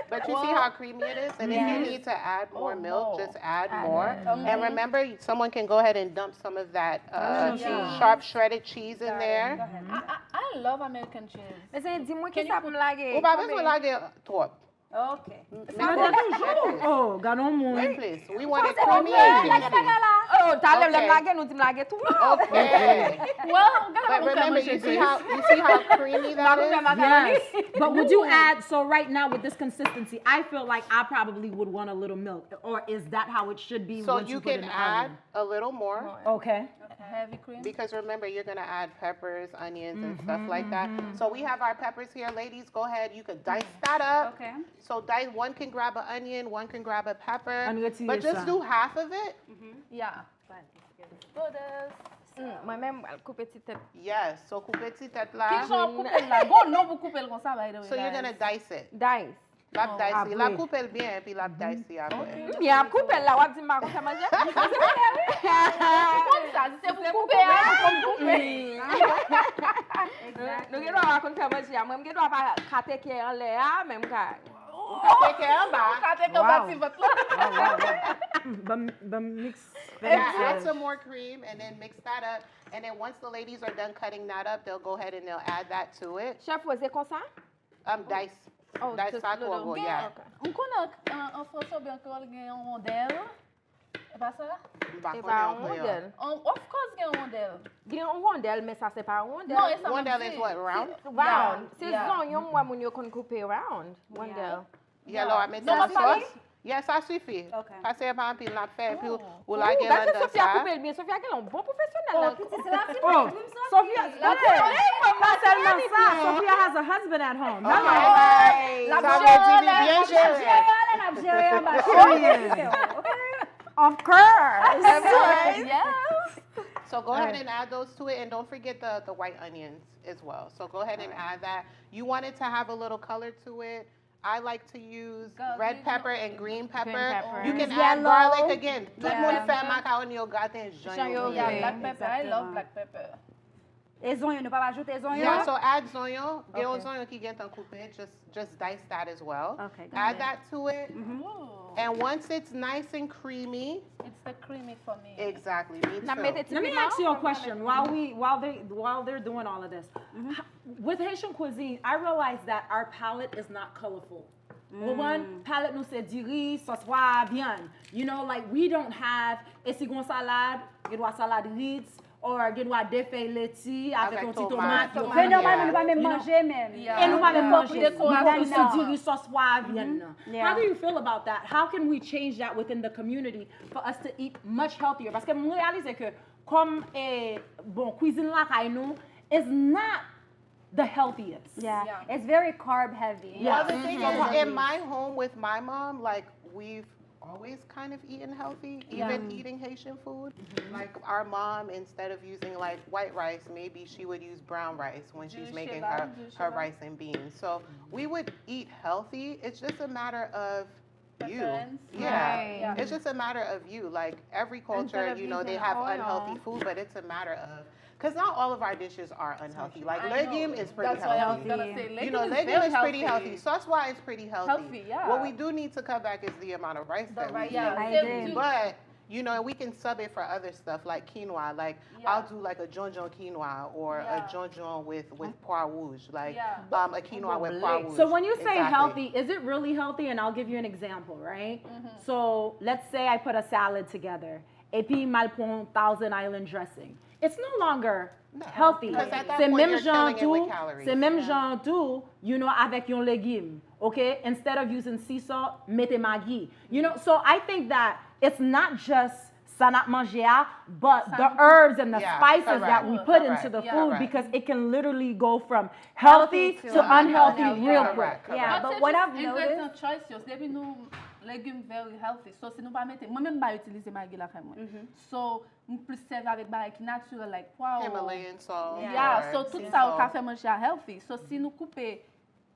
but you see how creamy it is? And if you need to add more milk, just add more. And remember, someone can go ahead and dump some of that uh, sharp shredded cheese in there. I, I, I love American cheese. Mezanmi, di mwen kisa pou m lage. Ou pa bezwen lage twòp. Ok. Mete toujou. Oh, gade yon moun. Wait, please. We want it creamy and cheesy. Oh, talè lè m lage, nou di m lage tou. Okay. Well, gade yon moun fè manje. But remember, you see how, you see how creamy that is? Yes. But would you add, so right now with this consistency, I feel like I probably would want a little milk. Or is that how it should be once you put in the oven? So you can add a little more. Okay. Heavy cream. Because remember, you're gonna add peppers, onions, and stuff like that. So we have our peppers here. Ladies, go ahead. You could dice that up. Okay. So dice, one can grab an onion, one can grab a pepper. But just do half of it. Yeah. Mwen menm, m pral koupe ti tèt. Yes, so koupe ti tèt la. Kijan w ap koupe l la? Gon non pou koupe l konsa, by the way. So you're gonna dice it. Dice. L ap dice li. L ap koupe l byen, epi l ap dice li apre. M byen ap koupe l la, w ap di m pa konn fè manje? Ou konn sa, si se pou koupe a, ou konn koupe. Nou gen dwa pa konn fè manje a. Mwen, m gen dwa pa ka teke anlè a, men m ka. Ou ka teke anba. Ou ka teke anba ti vant la. Ban m, ban m mix. Yeah, add some more cream and then mix that up. And then once the ladies are done cutting that up, they'll go ahead and they'll add that to it. Chef Rose, e konsa? Um, dice. Oh, dice just little. Gen, yeah. M konnen an, an fransè oubyen an kreyòl gen yon rondèl. E pa sa? M pa konnen an kreyòl. Of course gen yon rondèl. Gen yon rondèl, men sa se pa yon rondèl. Non, e sa m ap di. Rondèl is what, round? Round. Se zonyon m wè moun yo konn koupe round. Rondèl. Yeah, lè w ap mete nan sòs. Yeah, sa sifi. Paske e pa anpil n ap fè, epi ou lage l anndan sa. Gade Sofia koupe l byen. Sofia gen yon bon pwofesyonèl nan. Oh, Sofia, pa sèlman sa, Sofia has a husband at home. Sa vle di li byen jere. L ap jere anba. Of course. Yes. So go ahead and add those to it, and don't forget the, the white onions as well. So go ahead and add that. You want it to have a little color to it. I like to use red pepper and green pepper. You can add garlic again. Tout moun fè makawoni yo graten jan yo vle. Black pepper, I love black pepper. E zonyon, nou pa ajoute zonyon? Yeah, so add zonyon. Gen yon zonyon ki gentan koupe. Just, just dice that as well. Okay, add that to it. And once it's nice and creamy, It's the creamy for me. Exactly. Me too. N ap mete ti Let me piman. Ask you a question while we while they while they're doing all of this. H- With Haitian cuisine, I realize that our palette is not colorful. Ou konprann? Palette nou se diri, sòs pwa, vyann. You know, like we don't have, e si gon salad, gen dwa salad Ritz, or gen dwa de fèy leti avèk yon ti tomat. Tomat. Men nòmalman, nou pa menm manje menm. E nou pa menm manje. Dekorasyon. Nou se diri, sòs pwa, vyann nan. Yeah. How do you feel about that? How can we change that within the community for us to eat much healthier? Paske m reyalize ke kòm, eh, bon, kwizin lakay nou is not the healthiest. Yeah, it's very carb heavy. Yeah. Well, the thing is, in my home with my mom, like, we've always kind of eaten healthy, even eating Haitian food. Like, our mom, instead of using, like, white rice, maybe she would use brown rice when she's making her, her rice and beans. So we would eat healthy. It's just a matter of you. Preference. Yeah. Right. It's just a matter of you. Like, every culture, Instead of you know, they using have oil. Unhealthy food, but it's a matter of, because not all of our dishes are unhealthy. Like, I know. Legume is pretty That's what I was healthy. Gonna say. You know, Legume is legume very is pretty healthy. Healthy. Sòs pwa is pretty healthy. Healthy, yeah. What we do need to cut back is the amount of rice The that rice, we yeah. eat. I Same agree. too. But, you know, and we can sub it for other stuff like quinoa. Like, Yeah. I'll do, like, a djondjon quinoa or Yeah. a djondjon with, with pois rouge. Like, Yeah. um, a quinoa with pois rouge. So when you say Exactly. Healthy, is it really healthy? And I'll give you an example, right? So let's say I put a salad together. Epi m al pran Thousand Island dressing. It's no longer healthy. Because at that Se point, menm you're jan killing it with tou, calories. Se menm jan tou, you know, avèk yon legim. Okay? Instead of using sea salt, mete Maggi. You know, so I think that it's not just sa n ap manje a, but the herbs and the Yeah, spices that we correct, put correct, into the yeah. food Correct. Because it can literally go from healthy Healthy to to unhealthy unhealthy. real Correct, quick. correct. Yeah, but se what jis I've noticed ingredient choice yo, depi nou legume very healthy. So si nou pa mete, mwen menm m pa itilize Maggi lakay mwen. So m plis sèvi avèk bagay ki natirèl, like poireau. Himalayan salt. Yeah, or so tout sea sa yo ka salt. fè manje a healthy. So si nou koupe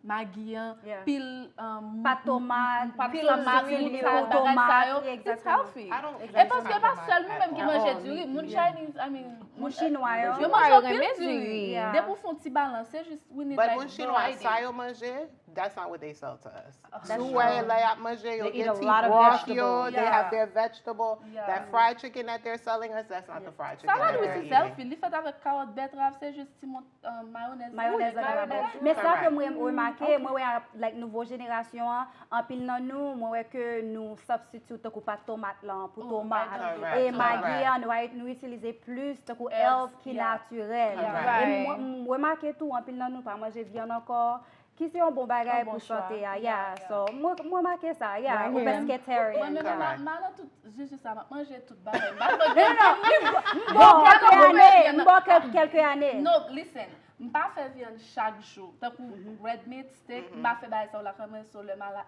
Maggi an, Yeah. pil um, Pat tomat, pat pil tomat, sili, moutarde, pil bagay sa yo, tomat, it's exactement. healthy. I don't E eat paske pat pa tomat sèl nou menm ki at manje all. diri, moun Chinese, I mean, Moun chinwa yo. Yo Chinwa yo manje renmen anpil diri. Diri. Yeah. Depi w fè yon ti balans, se jis we need But like moun bon chinwa, ide. Sa yo manje, that's not what they sell to us. That's Si w true. Wè lè y ap manje, yo They eat gen a ti lot of broth yo, vegetables. They Yeah. have their vegetable. Yeah. That fried chicken that they're selling us, that's not the fried chicken Salad that wi they're se eating. Healthy, li fèt avèk kawòt, bètrav, se jis ti mont um, mayonnaise. Mayonnaise Wi, la. mayonnaise. Men sa ke Correct. mwen remake, mwen wè like nouvo jenerasyon an, anpil nan nou, mwen wè ke nou substitute tankou pat tomat lan pou Oh, tomat. I don't do Correct, E Maggi correct. An, nou, nou itilize plis tankou Herbs, herbs ki yeah. natirèl. Yeah. E Right. mwen, mwen remake tou, anpil nan nou pa manje vyann ankò. Ki se yon bon bagay Yon bon pou sante a, chwa. Yeah. Yeah. So, mwen, mwen make sa, Yeah. Right Ou here. Mwen pescatarian, menm Yeah. ma- ma nan tout jiji sa, m ap manje tout bagay. M pa manje Bon, kèlke ane, m bon kèlke ane. No, listen. M pa fè vyann chak jou. Tankou red meat, steak, m pa fè bagay sa yo lakay mwen, so lè m al,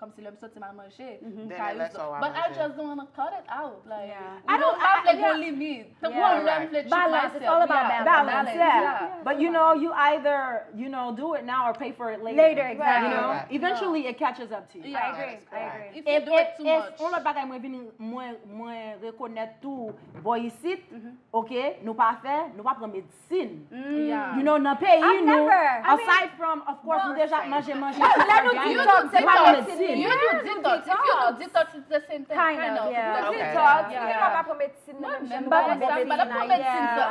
kòmsi lè m soti m al manje, m ka Then use that's all I But I manje. just don't wanna cut it out. Like, Yeah. I don't, m pa vle gon limit. Tankou Yeah. lè m vle tchoup Balance, it's myself. all about Yeah, balance. Balance, yeah. But you know, you either, you know, do it now or pay for it later. Later, You exactly. know, Right. eventually it catches up to you. Yeah. I agree, I agree. If you do it too much. Yon lòt bagay mwen vini, mwen, mwen rekonèt tou bò isit, ok, nou pa fè, nou pa pran medsin. Yeah. You know, nan peyi I've nou, never. I mean, aside from, of course, nou deja manje, manje. Lè nou organic, detox, nou pa se pran pa medsin. You do detox. If you do detox, it's the same thing. Kind Kind of, of. yeah. It's the same Detox, thing. Yeah. Yeah. Mwen pa pran medsin, Mwen mwen menm pa pa pran pran medsin, medsin, mwen pa pran medsin, yeah. sa.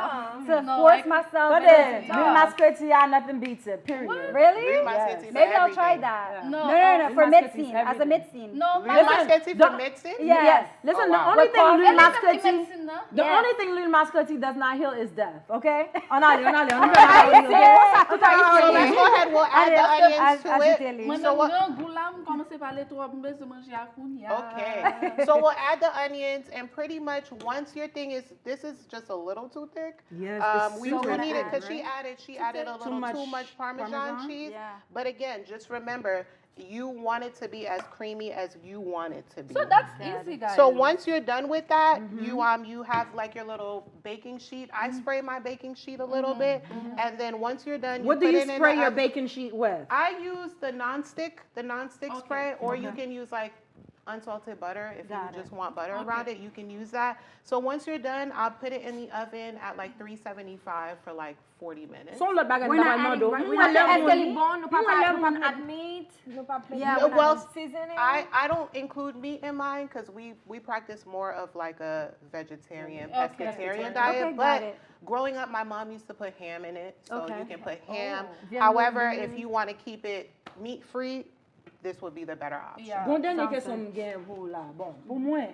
To No, force like, myself Tande, to Lil Mas Kreti a nothing beats it, period. Really? Lil Mas Kreti for Maybe I'll try everything. that. No. No, no, no, Lil for Mas Kreti is medsin, as a everything. medsin. No, Lil Mas Kreti for the- medsin? Yes. Yes. Listen, Oh, the wow. only With thing Lil coffee. Mas Kreti, Medsin nan? the Yes. only thing Lil Mas Kreti does not heal is death, okay? Ann ale, ann ale, ann ale. So let's go ahead, we'll add the Allez, onions aj- to ajoute it. li. Mwen So menm what? Nan gou la, m kòmanse pale twòp, m bezwen manje a kounya. Okay. So we'll add the onions, and pretty much once your thing is, this is just a little too thick. Yes, Um, it's we so do good. Need it because she added, she added a Too little much too much Parmesan, Parmesan? Cheese. Yeah. But again, just remember, you want it to be as creamy as you want it to be. So that's easy, guys. So once you're done with that, you um you have like your little baking sheet. I spray my baking sheet a little bit, and then once you're done, you What do put you it in spray the your oven. Baking sheet with? I use the non-stick, the non-stick Okay. spray, or you Okay. Can use like unsalted butter if Got you it. Just want butter Okay. Around it. You can use that. So once you're done, I'll put it in the oven at like three seventy-five for like forty minutes. Son lòt bagay We're mwen not ta pral adding, mande w. we're Mwen not lè adding moun- any bun, nou pa mwen lè pa, nou pa moun- add meat, nou pa put Yeah. no Well, seasoning. I, I don't include meat in mine because we, we practice more of like a vegetarian, Okay. pescatarian Okay, diet. Okay, got But it. Growing up, my mom used to put ham in it, so Okay. You can put ham. Viande However, bouyi. If you want to keep it meat free, this would be the better option. Yeah. Gon dènye Sounds kesyon good. M gen pou w la. Bon, pou mwen,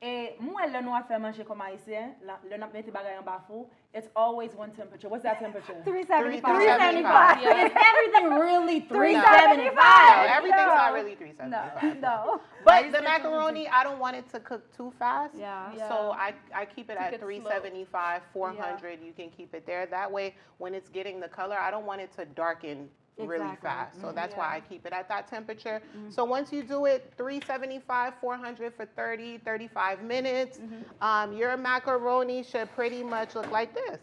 e m wè lè nou ap fè manje kòm ayisyen, la- lè n ap mete bagay anba fou, it's always one temperature. What's that temperature? Three seventy Three five. seventy five. Is everything really Three three seventy seventy No, five. Everything's No. not really three seventy-five. No. But the macaroni, I don't want it to cook too fast. Yeah. Yeah. So I, I keep it Keep at it slow. three seventy-five, four hundred. You can keep it there. That way, when it's getting the color, I don't want it to darken really Exactly. fast. So that's Yeah. why I keep it at that temperature. So once you do it, three seventy-five, four hundred for thirty, thirty-five minutes, um, your macaroni should pretty much look like this.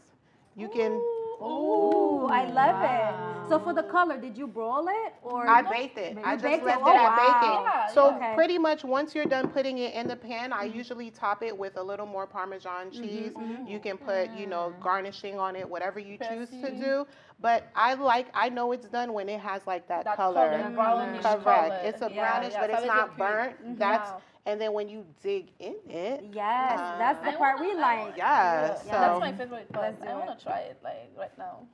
You can. Ooh, I love it. So for the color, did you broil it or I baked it. You I just baked it? left Oh, it at wow. baking. Yeah, So Okay. Pretty much once you're done putting it in the pan, I usually top it with a little more Parmesan cheese. You can put, you know, garnishing on it, whatever you choose to do. But I like, I know it's done when it has like that, That color. Color, brownish Correct. Color. It's a Yeah, brownish, yeah, but ça it's veut not dire burnt. Cuit. That's Yeah. And then when you dig in it, Yes, um, that's the I part wanna, we like, like. Yeah. Yeah, So that's my favorite part. Let's do I want it. To try it like right now.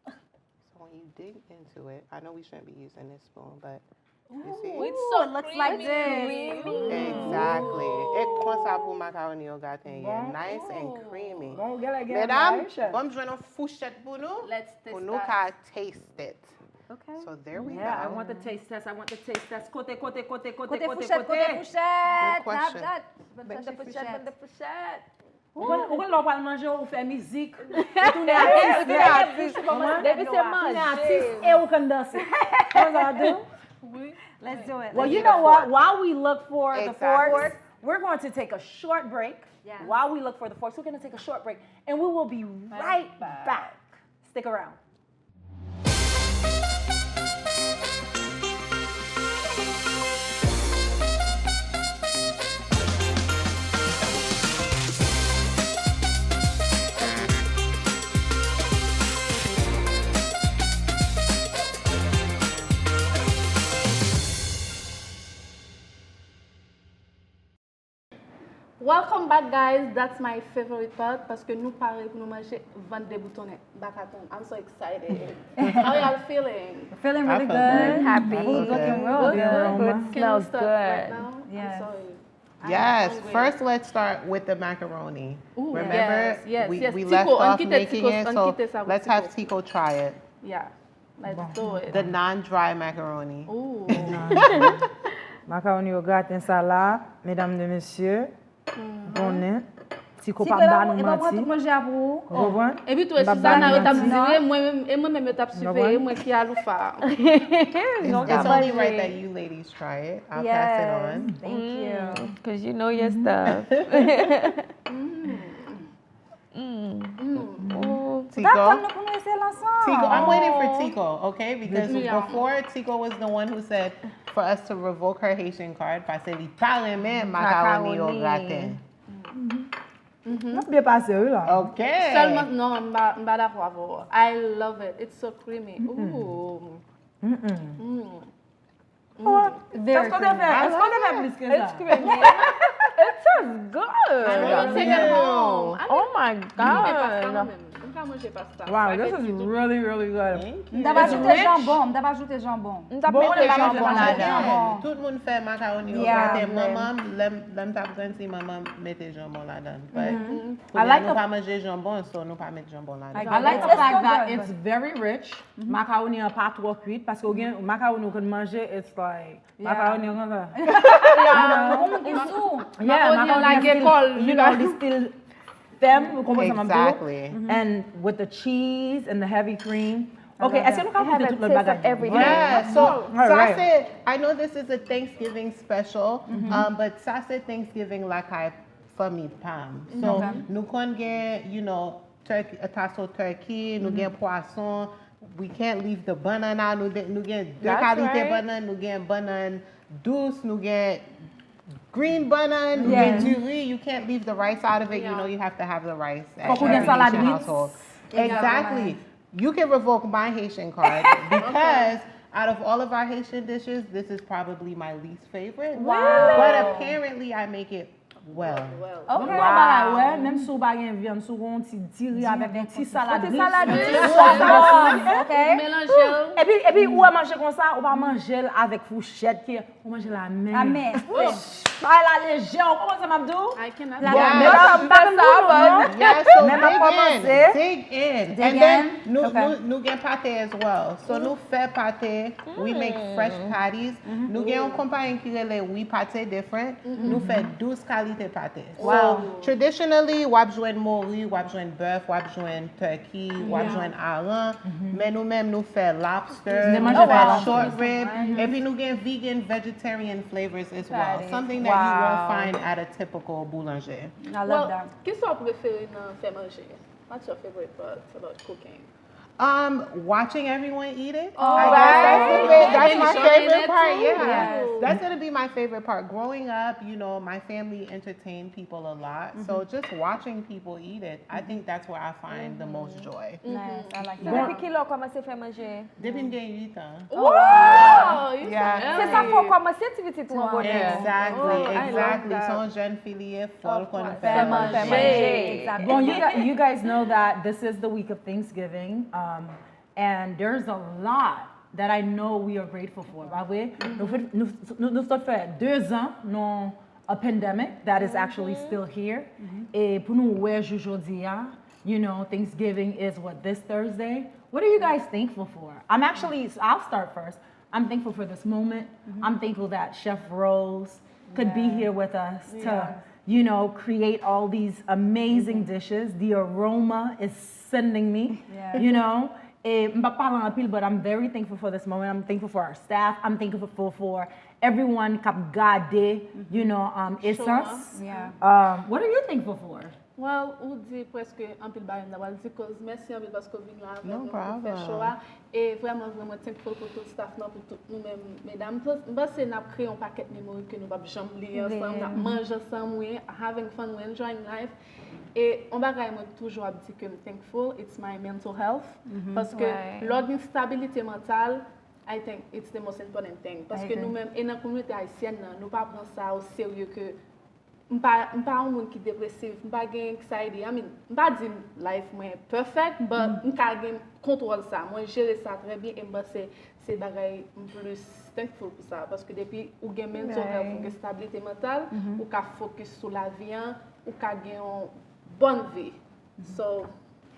So when you dig into it, I know we shouldn't be using this spoon, but you see. Ooh, it's Ooh, so it looks like creamy, this. Creamy. Exactly. E konsa pou macaroni au gratin ye. Bon. Nice and Ooh. Creamy. Bon, ou gen lè gen Medam, Maisha. Ban m jwenn yon fouchèt pou nou. Let's taste Pou nou that. Ka taste it. Okay. So there we Yeah, I go. Want the taste test. I want the taste test. Kote, kote, kote, kote, Kote kote, fouchèt, kote kote. fouchèt. Good question. Nap dat. Ban de fouchèt, ban de fouchèt. Ou konn ou konn lè w pral manje, ou fè mizik. Ou tounen atis nèt. Depi se Tounen atis manje. E ou konn danse. Konn sa w ap di? Oui. Let's do it. Well, Let's you do know it. What? While we look for the Exactly. Forks, we're going to take a short break. Yeah. While we look for the Forks, we're going to take a short break. And we will be right Back. Back. Stick around. Welcome back, guys. That's my favorite part, paske nou pare pou nou manje vann deboutonnen. Back at home. I'm so excited. How y'all feeling? Feeling I really feel good. good. Happy. Food looking real Good, good. good. Can we Smells start right good. Now? Yeah. I'm sorry. I'm Yes. hungry. First, let's start with the macaroni. Ooh, Remember, yes, yes, we, yes. we Tico, left ann off kite making Tico, it, ann so kite sa pou let's have Tico. Tico try it. Yeah. Let's do it. The non-dry macaroni. Ooh. Macaroni au gratin sa la, mesdames et messieurs, konnen, Tico pa Tico la, ba nou e pa pran tout manti. Manje a pou ou. Ou konprann? Epi tou, M pa Suzanna, ba yo t ap nou manti. Surveye mwen, menm, e mwen menm yo t ap surveye mwen ki aloufa. It's, it's only right that you ladies try it. I'll pass it on. Thank you. Because you know your stuff. Tico. Tann nou pou nou eseye l ansanm. Tico, I'm waiting for Tico, okay? Because Yeah. Before, Tico was the one who said for us to revoke her Haitian card, paske li pa renmen macaroni au gratin. N ap byen pase, wi, la. Okay. Sèlman, non, m pa, m pa dakò avè w. I love it. It's so creamy. Ooh. Mm. Èske w te fè, èske w te fè plis ke sa? It tastes good. I'm gonna take it home. Oh my M pa manje pasta God. mwen menm. M pa manje pasta. Wow, this is Spaghetti tou. Really, really good. M t ap ajoute janbon, m t ap ajoute janbon. M t ap Bon, mete ou pa janbon mete ladan. Janbon. Tout moun fè macaroni au Yeah. Gratin. Manman, lè m, lè m t ap grandi, manman, m mete janbon ladan. But I kounye a like nou the- pa manje janbon, so nou pa met janbon ladan. I like the fact that it's very rich. Macaroni an pa twò kwit, paske ou gen macaroni ou konn manje, it's like, macaroni an konsa. Ou konn ki sou. Yeah, Macaroni an macaroni lage an still, kòl, you know, li still fèm, ou konprann sa m ap di w? Exactly. And with the cheese and the heavy cream, Ok, èske nou ka goute tout lòt bagay? Yeah, so sa se, I know this is a Thanksgiving special, um, but sa se Thanksgiving lakay fanmi pa m. So, nou konn gen, you know, turkey, a tassel turkey, nou gen pwason, we can't leave the banana, nou, de- nou gen de kalite bannann, nou gen bannann dous, nou gen green bannann, nou gen diri, you can't leave the rice out of it, you know, you have to have the rice at every Haitian household. Exactly. You can revoke my Haitian card because out of all of our Haitian dishes, this is probably my least favorite. But apparently, I make it well. Ok, yon bagay, wè, menm si w pa gen vyann, si w gen yon ti diri avèk yon ti salad mix, yon ti sòs mix, ok? Epi, epi ou wè manje konsa, ou pa manje l avèk fouchèt ki Ou manje la men. Amen. Bay la lejè, ou konprann sa m ap di w? Medam, pa sa, but men m ap kòmanse. Dig in. And then, nou, nou, nou gen pate as well. So, nou fè pate, we make fresh patties. Nou gen yon konpayi ki rele We Pate Different. Nou fè douz kalite pate. So, traditionally, w ap jwenn mori, w ap jwenn bèf, w ap jwenn turkey, w ap jwenn aran. Men nou menm, nou fè lobster, nou fè short rib. Epi nou gen vegan, vegetarian flavors as well. Something that you won't find at a typical boulanger. I love that. Kisa w prefere nan fè manje? What's your favorite part about cooking? Um, watching everyone eat it. Oh, I guess that's, the, that's my favorite part. Yeah. That's gonna be my favorite part. Growing up, you know, my family entertained people a lot. So just watching people eat it, I think that's where I find the most joy. Nice, I like that. Depi kilè w kòmanse fè manje? Depi m gen uit an. Wow! Se sa fò w kòmanse ti pitit ou an bonè. Exactly, exactly. Se yon jèn fi li ye, fò l konn fè Fè man- fè manje. Manje. Exactly. Bon, you guys, you guys know that this is the week of Thanksgiving, um, and there's a lot that I know we are grateful for. Pa vre? Nou, fè- nou, nou, nou sot fè de zan nan a pandemic that is actually still here. E pou nou wè jou jodi a, you know, Thanksgiving is what, this Thursday? What are you guys thankful for? I'm actually, I'll start first. I'm thankful for this moment. I'm thankful that Chef Rose could be here with us to, you know, create all these amazing dishes. The aroma is sending me, you know. E m p ap pale anpil, but I'm very thankful for this moment. I'm thankful for our staff. I'm thankful for, for everyone k ap gade, you know, um, Essence. Yeah. Um, what are you thankful for? Well, ou di prèske anpil bagay m ta pral di, cause mèsi anpil paske w vin la avè nou pou fè show a. E vrèman, vrèman thankful pou tout staff nan, pou tout nou menm medam. M panse n ap kreye yon pakèt memory ke nou p ap janm bliye ansanm, n ap manje ansanm, we having fun, we enjoying life. E yon bagay mwen toujou ap di ke m thankful, it's my mental health. Paske lè w gen stabilite mantal, I think it's the most important thing. Paske nou menm, e nan kominote ayisyèn nan, nou pa pran sa o serye ke m pa, m pa yon moun ki depresif, m pa gen anxiety, I mean, m pa di life mwen perfect, but m ka gen kontwòl sa, mwen jere sa trè byen e m panse se bagay m plis thankful pou sa, paske depi ou gen mental health, ou gen stabilite mantal, ou ka focus sou lavi an, ou ka gen yon bòn vi. So,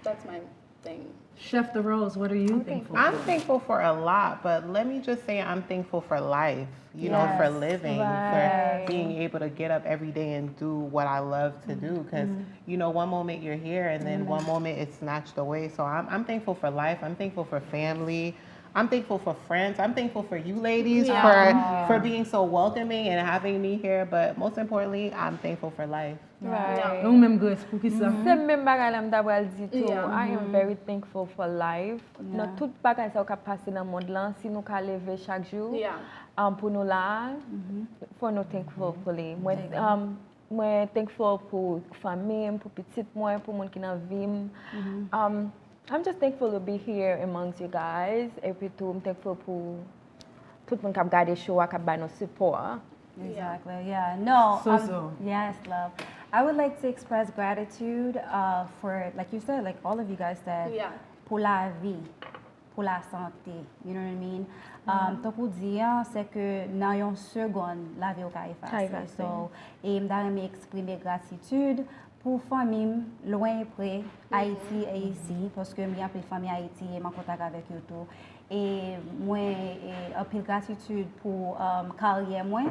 that's my thing. Chef the Rose, what are you thankful for? I'm thankful for a lot, but let me just say I'm thankful for life, you know, for living, for being able to get up every day and do what I love to do. Because, you know, one moment you're here and then one moment it's snatched away. So I'm, I'm thankful for life. I'm thankful for family. I'm thankful for friends. I'm thankful for you ladies for, for being so welcoming and having me here. But most importantly, I'm thankful for life. Right. E ou menm, Grace, pou ki sa? Se menm bagay la m ta pral di tou. I am very thankful for life. Nan tout bagay sa yo k ap pase nan mond lan, si nou ka leve chak jou, um, pou nou la, fò nou thankful pou li. Mwen, um, mwen thankful pou fanmi m, pou pitit mwen, pou moun ki nan vi m. Um, I'm just thankful to be here amongst you guys. Epi tou, m thankful pou tout moun k ap gade show a, k ap bay nou sipò a. Exactly, yeah. No, So, um, so. Yes, love. I would like to express gratitude uh, for, like you said, like all of you guys said, Yeah. Pou lavi, pou lasante, you know what I mean? Um, Tankou di an, se ke nan yon segonn, lavi w ka efase. So, e m ta renmen eksprime gratitid pou fanmi m, lwen e pre, Ayiti e isi, paske m gen anpil fanmi Ayiti e m an kontak avèk yo tou. E mwen, e, anpil gratitid pou um, karyè mwen,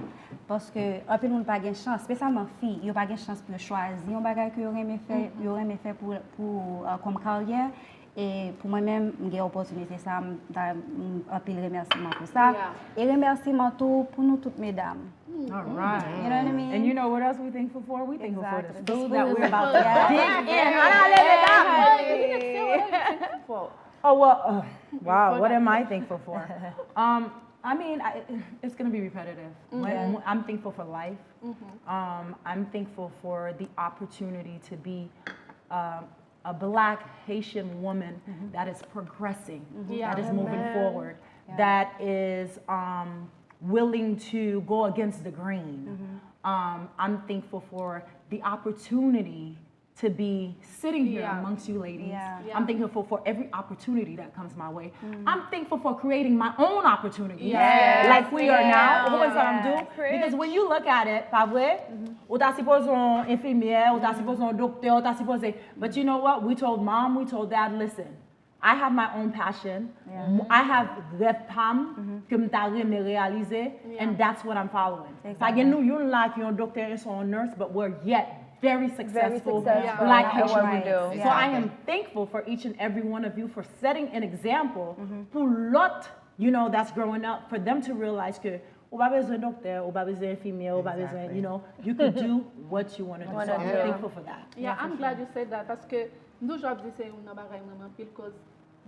paske anpil moun pa gen chans, espesyalman fi, yo pa gen chans pou yo chwazi yon bagay ke yo renmen fè, yo renmen fè pou, pou uh, kòm karyè. E pou mwen menm, m gen opòtinite sa, m ta, m, anpil remèsiman pou sa. E remèsiman tou pou nou tout medam. All right. You know what I mean? And you know what else we thankful for? We thankful for the Exactly. food that we're about to Yeah. dig in. Allez, allez, mesdames! Oh, well, uh, wow, what am I thankful for? Um, I mean, I, it's going to be repetitive. When- I'm thankful for life. Um, I'm thankful for the opportunity to be um, a black Haitian woman that is progressing, that is moving forward, that is um, willing to go against the grain. Um, I'm thankful for the opportunity to be sitting here amongst you ladies. Yeah. I'm thankful for every opportunity that comes my way. I'm thankful for creating my own opportunity. Yes. Like we are now. Yeah. Ou konprann sa m di w? Because when you look at it, pa vre? Ou ta sipoze yon enfimyè, ou ta sipoze yon doktè, ou ta sipoze. But you know what? We told mom, we told dad, listen, I have my own passion. M- I have rèv pa m ke m ta renmen reyalize, and that's what I'm following. Pa gen nou youn la ki yon doktè and so on nurse, but we're yet very successful, successful black at Haitian what we women. do. So I am thankful for each and every one of you for setting an example pou lòt, you know, that's growing up, for them to realize ke ou pa bezwen doktè, ou pa bezwen enfimyè, ou pa bezwen, you know, you can do what you want to do. So I'm thankful for that. Yeah, I'm glad you said that, paske m toujou ap di se youn nan bagay m renmen anpil, cause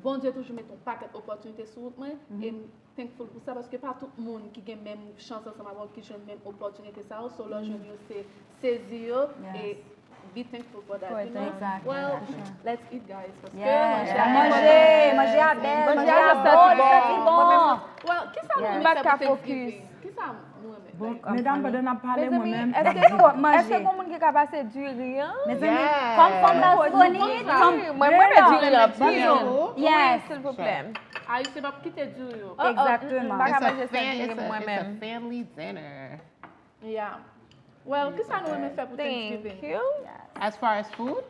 Bondye toujou mete yon pakèt opòtinite sou wout mwen, e m thankful pou sa, paske pa tout moun ki gen menm chans ansanm avè w ki jwenn menm opòtinite sa yo, so lè w jwenn yo, se sezi yo, e be thankful for that, you know? Exactly. Well, let's eat, guys, paske Yes. manje a Manje, manje a bèl, manje a bon, li santi bon. Well, kisa nou Yeah. renmen fè pou Thanksgiving? Kisa nou renmen? Bon, medam, pandan n ap pale, mwen menm, Èske Manje. Èske gen moun ki ka pase diri an? Mezanmi, kòm fanm Dastoni, Mwen renmen diri an anpil. Yes. Silvouplè. Ayisyen p ap kite diri yo. Exactement. M pa ka It's a manje fam- sandwich it's a- mwen it's a menm. Family dinner. Yeah. Well, kisa nou renmen fè pou Thanksgiving? Thank you. As far as food,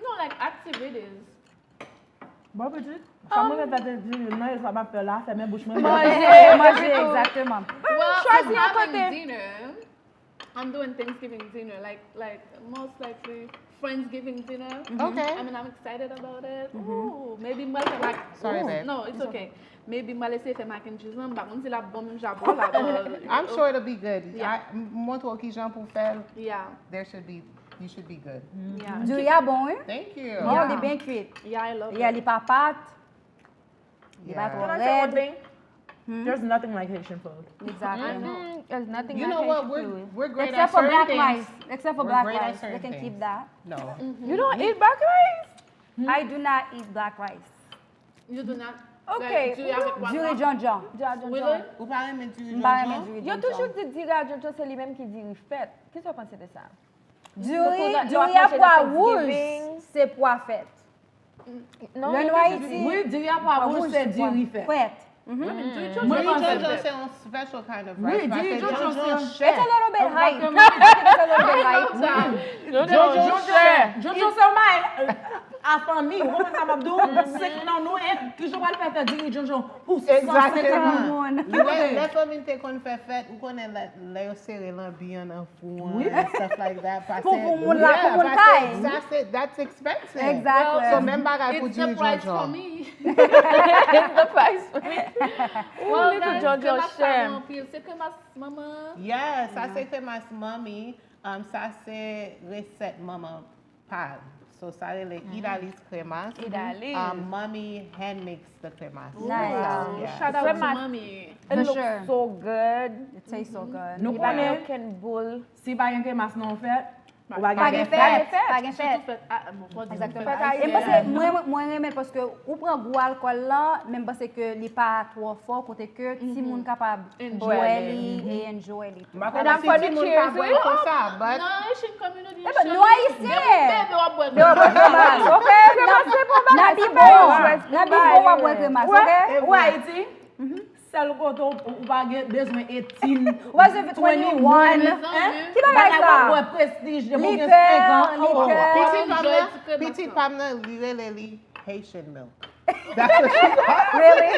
No, like activities. Bon, pitit, sa mwen fè Thanksgiving nan, e sa m ap fè la, fèmen bouch mwen. Manje, manje, exactement. Well, Chwazi I'm yon having kote. Dinner. I'm doing Thanksgiving dinner, like like most likely Friendsgiving dinner. Okay. I mean, I'm excited about it. Ooh, maybe m pral fè mac. Sorry, Ooh, babe. No, it's okay. Maybe m pral eseye fè mac and cheese lan, m pa konn si l ap bon menm jan pou la, but I'm sure it'll be good. Yeah. I, m- montre w kijan pou fè l. Yeah. There should be, you should be good. Yeah. Diri a bon, wi. Thank you. Bon, li byen kwit. Yeah, I love Yeah, it. Li pa pat. Li pa Yeah. twò Can I say one rèd. Thing? There's nothing like Haitian food. Exactly. Mm, there's nothing You like know what? Haitian We're, food. we're great Except at for certain black things. Rice. Except for We're black great at Rice. They certain can keep things. That. No. You don't eat black rice? I do not eat black rice. You do not. Okay. Like, diri avèk pwa Diri nwa? djondjon. Really? Ou pa renmen diri M pa renmen djondjon? diri Yo djondjon. Toujou di diri a djondjon se li menm ki diri fèt. Kisa w panse de sa? Diri, diri a pwa wouj, se pwa fèt. Non, Lè nou Ayiti, Wi, diri a pwa wouj se diri fèt. Fèt. Diri djondjon se yon special kind of rice. Wi, diri djondjon se It's a little bit hype. It's a little bit hype. Djondjon chè. Djondjon se yon bagay a fanmi. Ou konprann sa m ap di w? Senk nan nou, e kijan w pral fè fè diri djondjon pou san senkant moun? Lè fanmi te konn fè fèt, ou konnen lè yo sere lanbi an nan fou an and stuff like that. Pou pou moun la, pou moun kay. Sa se, that's expensive. Exactly. So menm bagay pou diri djondjon. It's the price for me. Ooh, Well, little guys, Jojo kremas pa Shem. Bon anpil. Se kremas manman. Yeah, sa se kremas manmi. Um, sa se resèt manman pa l. So sa rele Idaliz kremas. Idaliz. Um, mommy hand makes the kremas. Nice. Yeah. Shout out to Kremas. Mommy. It For looks sure. So good. It tastes so good. Nou Li pa konnen okenn boul. Si pa gen kremas nan yon fèt, ou pa Pa gen gen fèt. fèt, pa gen fèt. Surtout fèt. Ah, bon, fò di Exactement. fèt. E m panse, mwen, mwen renmen l paske ou pran gou alkòl la, men m panse ke li pa twò fò, kote ke timoun kapab Enjoy. Bwè li e enjoy li. M pa konnen si timoun ka bwè l konsa, but Nan Haitian community, Eh ben, nou Ayisyen. Bebe w ap bwè Bebe w ap bwè baz, ok? N ap bibo. N ap bibo w ap bwè kremas, ok? Ou Ayiti, sèl kote ou ou pa gen bezwen eighteen, Ou pa bezwen twenty-one. Hein? Ki bagay sa? Bagay w ap bwè Prestige depi w gen Likè, senk an. likè. Pitit pa m nan, pitit pa m nan, li rele li Haitian milk. That's what she called. Really?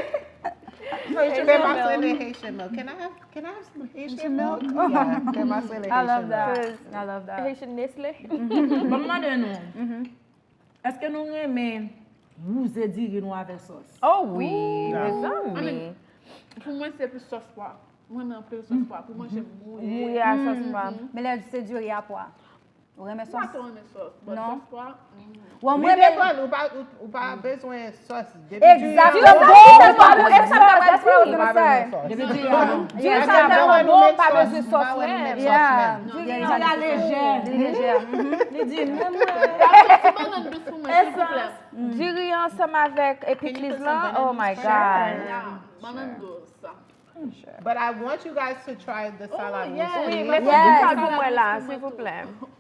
Kremas rele Haitian milk. Can I have, can I have some Haitian milk? Yeah, kremas rele I love Haitian milk. That. I love that. Haitian Nestle. Ban m mande nou, èske nou renmen wouze diri nou avèk sòs. Oh wi, mezanmi. Pou mwen, se plis sòs pwa. Mwen renmen anpil sòs pwa. Pou manje, m mouye. Mouye a sòs pwa. Men lè se diri a pwa. Ou renmen sòs? Mwen pa twò renmen sòs. But sòs pwa. Well, mwen renmen. Ou pa, ou pa bezwen sòs. Exactement. That's what I was gonna say. Diri sa tèlman bon, pa bezwen sòs menm. Yeah. Diri a lejè. Li lejè. Li di menm. Yon ti bannann dous pou mwen, silvouplè. Diri ansanm avèk epikliz lan, oh my God. Bannann dous. But I want you guys to try the salad. Wi, men fòk ou try pou mwen la, silvouplè.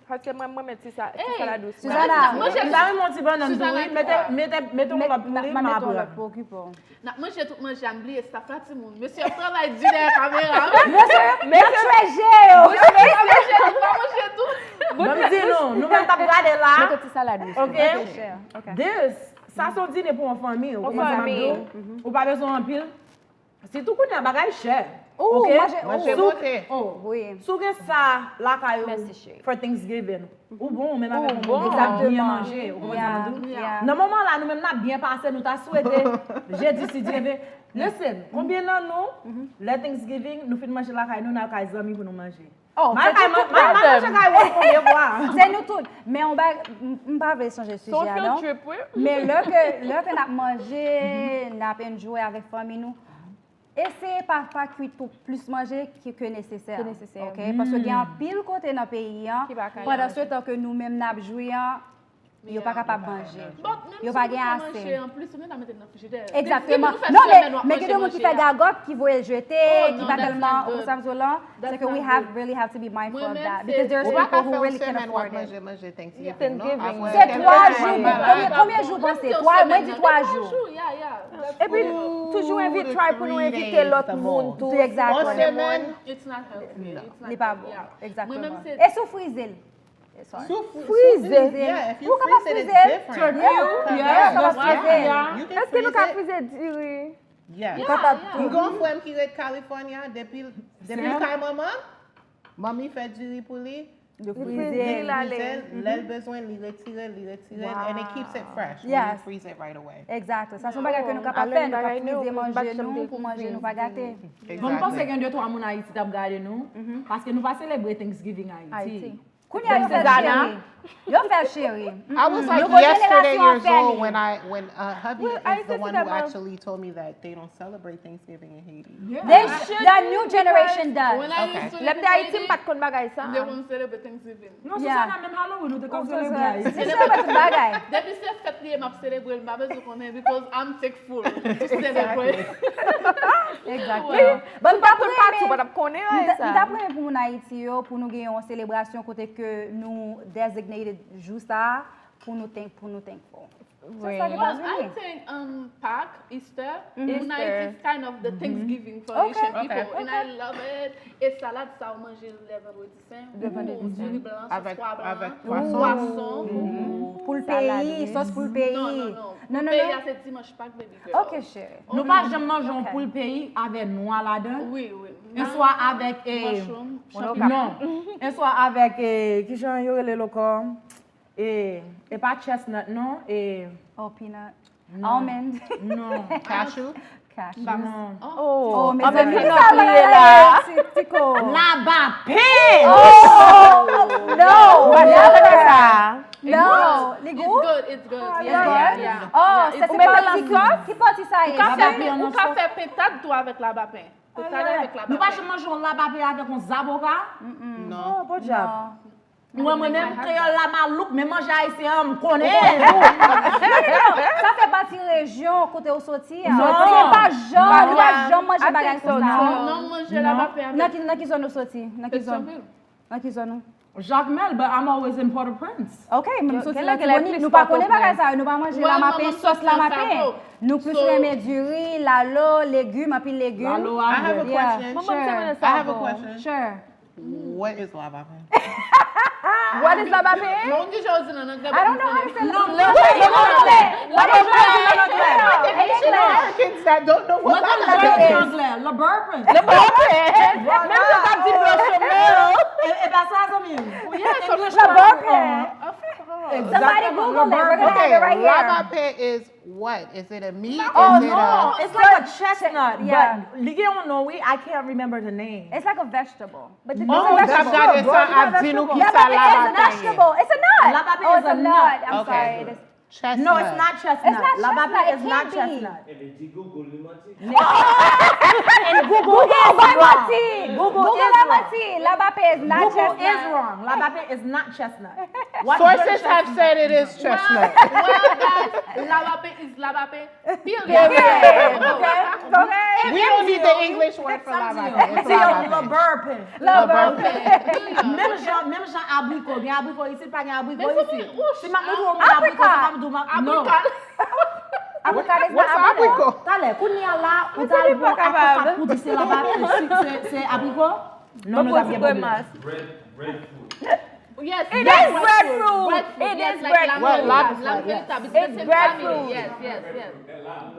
Paske mwen, mwen met ti salad dous. Suzana, mwen ta renmen yon ti bannann tou wi. Mete, mete, mete yon lòt pou li, m a pran. N ap manje tout manje a, m bliye staff la timoun. Mesye ap travay di dèyè kamera. Mesye, mesye, mesye yo. Mesye ap manje tout, pa manje tout. Ban m di nou, nou menm k ap gade la. Mete ti salad dous. Ok. This, sa se yon dine pou yon fanmi. Ou konprann sa m ap di w? Ou pa bezwen anpil. Sitou kounye a bagay chè. Ok? Manje monte. Si w gen sa lakay ou for Thanksgiving, ou bon, ou menm avèk yon moun ki konn byen manje. Ou konprann sa m ap di w? Nan moman la, nou menm n ap byen pase, nou ta swete jedi si Dye vle. Listen, konbyen nan nou, lè Thanksgiving, nou fin manje lakay nou, n al kay zanmi pou nou manje? Oh, se nou tout. Mal manje kay wòch konbyen fwa? Se nou tout. Men yon bagay, m pa vle chanje sijè a non. Men lè ke, lè ke n ap manje, n ap enjoy avèk fanmi nou, eseye pa, pa kwit pou plis manje ki ke nesesè. Ke nesesè. Ok? Paske gen anpil kote nan peyi an, pandan se tan ke nou menm n ap jwi an, yo pa kapab manje. Yo pa gen ase. Egzakteman. Non, men, men gen de moun ki fè gagòt, ki voye l jete, ki pa tèlman, ou sa m di w lan, se ke we have, really have to be mindful of that. Because there's people who really can't afford it. Se twa jou, konbyen, konbyen jou w panse? Twa, mwen di twa jou. Epi, toujou envite, try pou nou envite lòt moun tou. Egzakteman. Li pa bon. Egzakteman. E si w frize l? Frize. Ou kapab frize. Turkey, yeah, ou kapab frize. Èske nou ka frize diri? Yes. Ou kapab tou. M gen yon frè m ki ret California, depi, depi l kay manman, manmi fè diri pou li. Li frize l, lè l bezwen, li retire l, li retire l, and it keeps it fresh when you freeze it right away. Exactly. Sa se yon bagay ke nou kapab fè, nou ka frize manje nou pou manje nou pa gate. Bon, m panse gen de twa moun Ayiti t ap gade nou, paske nou pa selebre Thanksgiving Ayiti. Kounye a yo fè l cheri. Yo fè l cheri. I was like yesterday years old when I when uh, hubby is the one who actually told me that they don't celebrate Thanksgiving in Haiti. They should. The new generation does. Lè m te Ayiti, m pa t konn bagay sa. M te konn selebre Thanksgiving. Non, Suzana, menm Halloween ou te konn selebre Ayiti. Se selebre tout bagay. Depi se fèt li ye, m ap selebre l, m pa bezwen konnen because I'm thankful to celebrate. Exactly. Bon, m pa premye. M t ap renmen pou moun Ayiti yo, pou nou gen yon selebrasyon kote ke nou designated jou sa a pou nou thank, pou nou thankful. Se sa ki Etazini. I think um, Pâques, Easter, moun Ayiti is kind of the Thanksgiving for Haitian people, and I love it. E salad sa ou manje lè Vandredi Sen, ou diri blan, sòs pwa blan, pwason. Poul peyi, sòs poul peyi. Non, non, non. Non, non, non. Poul peyi a se dimanch Pak, baby girl. Ok, cheri. Nou pa janm manje yon poul peyi avè nwa ladan? Wi, wi. Eswa avèk, eh, non. Eswa avèk, eh, kijan yo rele l ankò? Eh, e pa chestnut, non. Eh, oh, peanut. Almond. Non. Cashew? Cashew. Oh, mezanmi, kisa w ye la? Ti ko. Labapen! Oh, no! Mwen pa janm konn sa. No, li gou? It's good, it's good. Yeah, yeah, yeah. Oh, sa se pati, ki pati sa ye? Ou ka fè, ou ka fè pentad tou avèk labapen. Pentad avèk labapen. Nou pa janm manje yon labapen avèk yon zaboka? Non. Oh, podyab. Mwen, mwen menm, kreyòl la malouk, men manje ayisyen an, m konnen. Sa fè pati rejyon kote w soti a. Ou pa janm, ou pa janm manje bagay konsa. Non, manje labapen avèk. Nan ki, nan ki zòn ou soti? Nan ki zòn? Nan ki zòn ou? Jakmèl, but I'm always in Port-au-Prince. Ok, men m soti Latibonit, nou pa konnen bagay sa yo, nou pa manje lamapen, sòs lamapen. Nou plis renmen diri, lalo, legim, anpil legim. Lalo a. I have a question. I have a question. Sure. What is labapen? What is labapen? Non, ki jan w di nan anglè? I don't know how to say labapen. Americans that don't know what labapen is. Labapen. Menm jan w ap di blanchonmen. E pa sa, zanmi m. Labapen. Somebody Google it. We're gonna have it right here. Lavapen is what? Is it a meat? Oh, is it no. A... It's like a chestnut, Yeah. But li gen yon non, wi, I can't remember the name. It's like a vegetable. But it's Oh, a m t ap vegetable. Gade sa ap di nou ki sa Lavapen is a lavapen ye. Vegetable. It's a nut. Lavapen Oh, is it's a a nut. nut. I'm Okay. Sorry. It is- Chestnut. No, it's not chestnut. It's not Lavapen chestnut. It is not can't be. Chestnut. Epi Google li manti. And Google Google is by wrong. Mati. Google Google is by wrong. Mati. Lavapen is not Google chestnut. Is wrong. Lavapen is not chestnut. What Sources version have is said it? it is chestnut. Well, guys, lavapen is lavapen. Period. Period. Okay? Okay? We don't need the English word for lavapen. It's lavapen. Lavapen. Lavapen. Period. Menm jan, menm jan abriko, gen abriko isit, pa gen abriko Men se isit. mwen, Si m ap mete yon moun abriko, se pa m di w m ap, no. Aprikal. Aprikal is What's not abriko? Talè, kounye a la, ou Mwen ta al santi bon pa kapab. Aprikot pou di se laba, se, se, se abriko? Non, nou t ap gen pwoblèm. Bread, breadfruit. Yes, It yes, is breadfruit. Breadfruit, It yes, is like breadfruit. lam What, lam veritab, lam veritab. It's the It's same breadfruit. Family. Yes, yes, yes. Lam,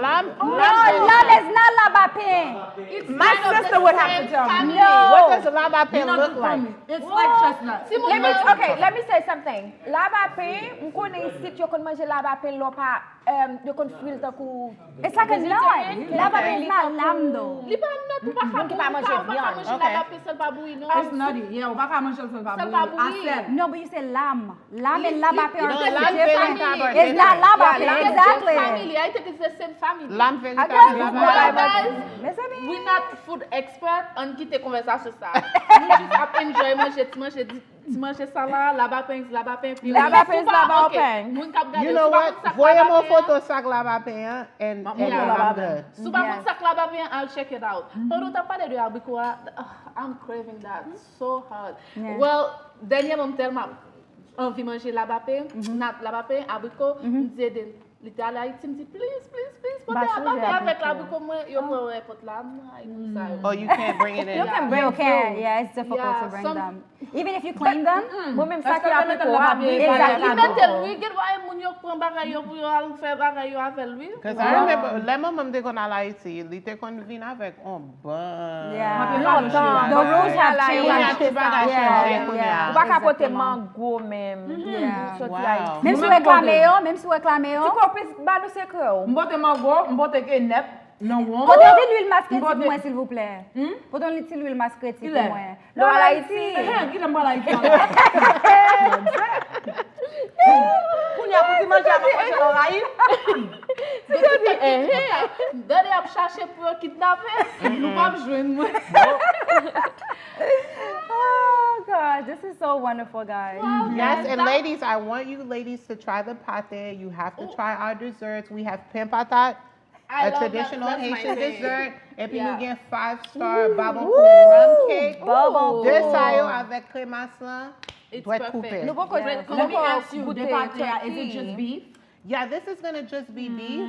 Lam. No, lam is not lavapen. It's My kind of sister the would have same to tell me. family. No. What does lavapen look like? It's like chestnut. Si moun Let me, nan- okay, let me say something. Lavapen, m konnen isit yo konn manje lavapen lò pa, um, yo konn fri l tankou. It's like a nut. Lavapen is not lam though. Li pa nut, ou pa ka Moun ki pa manje ou pa ka vyann. manje lavapen san l pa bouyi, non. It's nutty. Yeah, ou pa ka manje l san l pa San l pa bouyi. bouyi. Asèl. No, but you say lam. Lam and lavapen are No, two lam different. veritab are It's not different. lavapen, Yeah, lam exactly. Family. I think it's the same family. Lam I veritab guess is it's lavapen. not. Guys, Mes amis. We not food expert, ann kite konvèsasyon sa. Nou jis ap enjoy manje, ti manje, di- ti manje sa la, lavapen, lavapen, pi Lavapen, sou pa- lavapen. Ok, moun k ap gade, You know sou pa what? konn sa k Voye m yon lavapen an. Foto sak lavapen an and, and Mwen I'm lavapen. Good. Si w pa konn Yes. sa k lavapen an, al check it out. Pandan w t ap pale de abriko a, ah, I'm craving that so hard. Yeah. Well, dènyèman m tèlman anvi manje lavapen, nat lavapen, abriko, m di Eden, li te ale Ayiti, m di, please, please, please, pote Ba chanje lavapen avèk abriko. Labriko mwen, yo pran yo èpòt la, m ay pou sa yo. Oh, you can't bring it in. You can bring Yeah, food. Yeah, it's difficult Yeah, to bring some- them. Even if you claim them, mwen menm sa ki Èske yo te mete abriko a. lavapen? Li Exactly. mete l, wi, gen dwa e moun yo pran bagay yo pou yo al fè bagay yo avè l, wi. Because I remember, lè manman m te konn al Ayiti, li te konn vin avèk on bon. Yeah. Lontan. The rules have changed. Kounye a tout bagay chanje kounye a. Ou pa ka pote mango menm. Yeah. Soti Wow. Ayiti. Menm si w reklame yo, menm si w reklame yo. Ti kopis ba nou sekrè w. M pote mango, m pote kenèp, nan wonm. Pote yon ti lwil maskreti Pote- pou mwen, silvouplè. Hmm? Pote yon ti lwil maskreti pou Kilè? Mwen. Lè w al Ayiti. Ehe, kilè m pral Ayiti ankò? Kounye a pou ti manje a, manje nan rayi. Dade ap chache pou yo kidnape, nou p ap jwenn mwen. Oh God, this is so wonderful, guys. Yes, and ladies, I want you ladies to try the pate. You have to try our desserts. We have pen patat, a traditional Haitian dessert. Epi nou gen five star Babankou rum cake. De sa yo avèk kremas lan, dwèt koupe. Nou poko, nou Let me poko ask you, goute the pate a, is it just turkey. Beef? Yeah, this is gonna just be beef.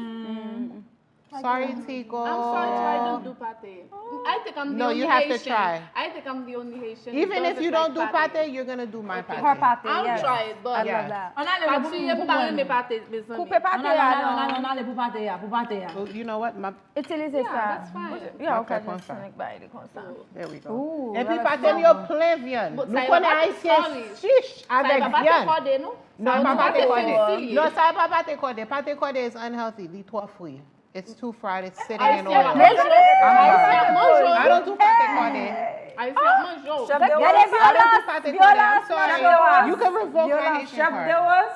Sorry, Tico. I'm sorry too, I don't do pate. I think I'm the No, only you have to Haitian. Try. I think I'm the only Haitian. Even if Doesn't you don't like do pate, you're gonna do my pate. Her pate, I'll yes. Try it, but I Yeah. love that. Ann ale pou Patience pou mwen renmen pate, mezanmi. Koupe pate Ann ale, ann ale, a ann ale, non. Ann ale pou pate a, pou pate a. Oh, you know what? My, Itilize sa. That's fine. Yeah, Mwen ou fè ka konsa. just bay li konsa. There we go. Ooh, Epi that pate m yo plen vyann. But Nou sa yo konnen pa Ayisyen sorry. chich Sa yo avèk pa pate vyann. Kòde, non? Non, Sa pa yo pate pate kòde. fonsili. Non, sa yo pa pate kòde. Pate kòde is unhealthy. Li twò fri. It's too fried. It's sitting in Ayisyen ap oil. manje. Ayisyen ap manje. I don't do pate kòde. Ayisyen ap manje. Chèf de Gade I don't do violans, pate kòde. violans, I'm sorry. violans. You can revoke my Haitian Chèf card. de Rose.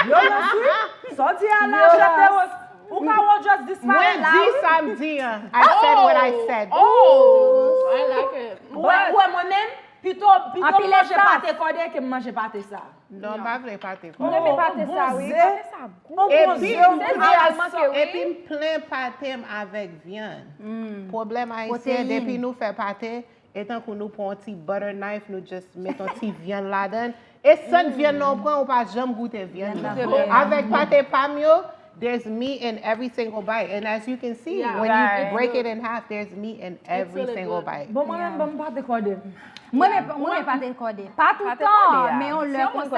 Violans, wi. Sòti a la, Chèf de Rose. Ou ka wè just disparèt Mwen la, di wi. sa m di an. I said what I said. Oh, I like it. Ou wè, ou wè mwen menm, pito, pito m Anpil manje espas. Pate kòde ke m manje pate sa. Non, m pa vle pate Mwen renmen kòde. pate sa, wi. Pate sa gou. On bon Epi- zye, on Se bon zye zye. al manke, wi. Epi m plen pate m avèk vyann. Pwoblèm ayisyen, Pwoteyin. Depi nou fè pate, e tankou nou pran yon ti butter knife, nou just met yon ti vyann ladan. E sant vyann nan ou pran, ou pa janm goute vyann nan. Vyann nan. Avèk pate pa m yo, there's meat in every single bite. And as you can see, Yeah. When Right. You break it in half, there's meat in every really single good. Bite. Bon, mwen menm, ban m pate kòde. Mwen menm, mwen menm pa te kòde. Pa tout tan, men yon lè konsa.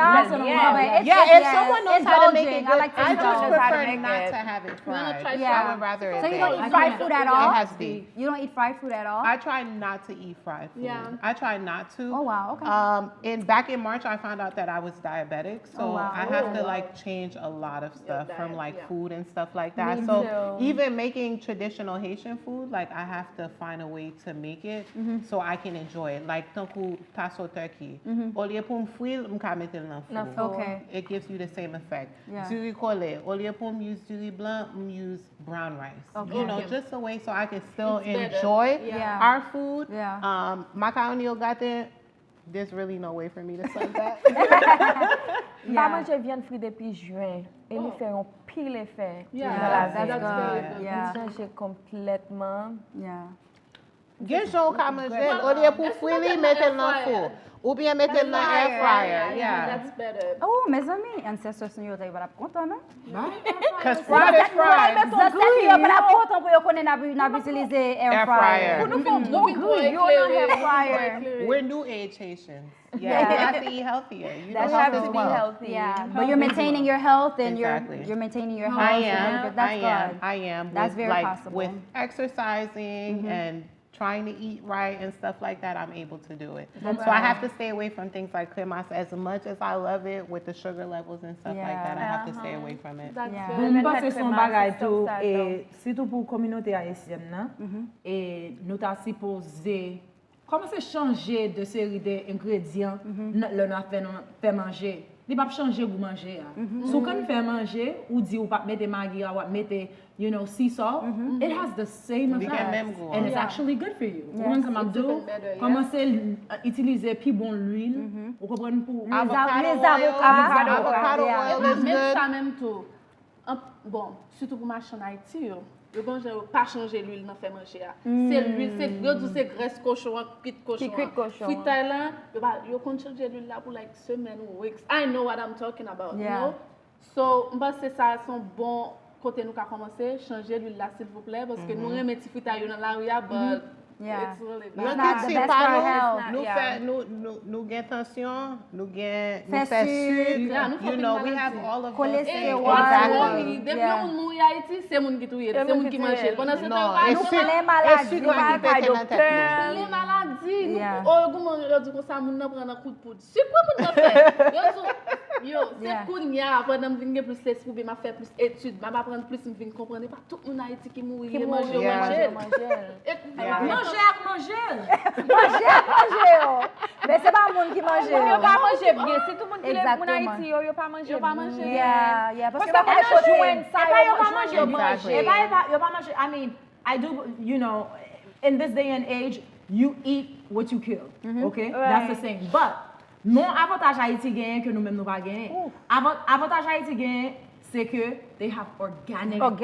Yeah, if someone knows how to make it good, I just prefer not to have it fried. I would rather it baked. So you don't eat fried food at all? It has to be. You don't eat fried food at all? I try not to eat fried food. Yeah. I try not to. Oh, wow, okay. Um, and back in March, I found out that I was diabetic, so I have to, like, change a lot of stuff from, like, food and stuff like that. So even making traditional Haitian food, like, I have to find a way to make it so I can enjoy it. Like, tankou tasso turkey. Olye pou m fri l, m ka mete l nan fou. Nan fou. Okay. It gives you the same effect. Yeah. Diri kole. Olye pou m use diri blan, m use brown rice. Okay. You know, just a way so I can still enjoy our food. Yeah. Um, macaroni au gratin, there's really no way for me to sub that. M pa manje vyann fri depi jen. E li fè yon pil efè nan lavi m. Li chanje konplètman. Gen jan w ka manje l, olye pou w fri li, mete l nan fou. Oubyen mete l nan air fryer. Yeah. Oh, mezanmi, ancestors nou yo te pa t ap kontan non. Cause fried is fried. Zansèt nou yo pa t ap kontan pou yo konnen n ap n ap itilize air fryer. Pou nou fè yon bon griyo nan air fryer. We're new age Haitians. Yeah, you have to eat healthier. You know, health is wealth. Yeah, but you're maintaining your health and you're you're maintaining your health. I am. I am. I am. That's very possible. With exercising and trying to eat right and stuff like that, I'm able to do it. So I have to stay away from things like kremas. As much as I love it, with the sugar levels and stuff like that, I have to stay away from it. Bon, m panse se yon bagay tou, e sitou pou kominote ayisyèn nan, e nou ta sipoze kòmanse chanje de seri de engredyan lè n ap fè manje. Li p ap chanje gou manje a. Si w konn fè manje, ou di ou p ap mete magi a, w ap mete, you know, sea salt, it has the same effect. And it's actually good for you. Ou konprann sa m ap di w? Kòmanse itilize pi bon lwil. Ou konprann pou. Avocado oil is good. E pa menm sa menm tou. Bon, sitou pou machann Ayiti yo. Yo gen jan yo pa chanje lwil nan fè manje a. Se lwil, se yo di w se grès kochon an, kwit kochon an. Fritay la, yo pa yo konn chanje lwil la pou like semèn ou weeks. I know what I'm talking about, you know? So, m panse sa se yon bon kote nou ka kòmanse, chanje lwil la silvouplè, paske nou renmen ti fritay yo nan lari a, but it's really bad. Nan kichen pa nou, nou fè, nou, nou, nou gen tansyon, nou gen, nou fè sik, you know, we have all of those things. Exactly. Depi yon moun mouri Ayiti, se moun ki touye l, se moun ki manje l. Pandan se tan yo pa nou plen maladi, nou pa al kay doktè. Plen maladi, nou, o, goumen yo di konsa moun nan pran nan kout poud. Sik wi moun nan fè. Yo di w, yo, se kounye a, pandan m vin gen plis lespri, oubyen m ap fè plis etid, m ap aprann plis, m vin konprann, e pa tout moun Ayiti ki mouri, e manje yo manje l. Manje ak manje l. Manje ak manje yo. Men se pa moun ki manje yo. Yo pa manje byen. Sitou moun ki leve, moun Ayiti yo, yo pa manje byen. Yeah, yeah. Paske yo pa konn kote. E pa yo pa manje, yo manje. E pa, e pa, yo pa manje. I mean, I do, you know, in this day and age, you eat what you kill, okay? That's the saying. But, men yon avantaj Ayiti genyen ke nou menm nou pa genyen. Avantaj Ayiti genyen, se ke they have organic food. Ou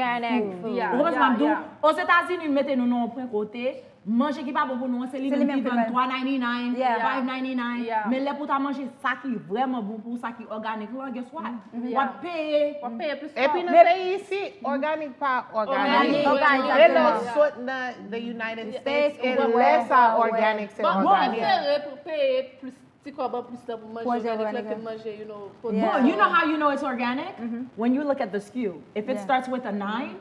konprann sa m ap di w? Ozetazini, mete nou nan yon pwen kote manje ki pa bon pou nou an, se li menm ki vann twa ninety-nine, five ninety-nine. Men lè pou w ta manje sa ki vrèman bon pou ou, sa ki òganik lan, guess what? W ap peye. W ap peye plis. Epi nan peyi isi, òganik pa òganik. Lè w sot nan the United States, e lè sa òganik se òganik. Mwen prefere pou peye plis ti kòb anplis la pou manje òganik la ke manje, you know, pwodui. Bon, you know how you know it's organic? When you look at the skew. If it starts with a nine,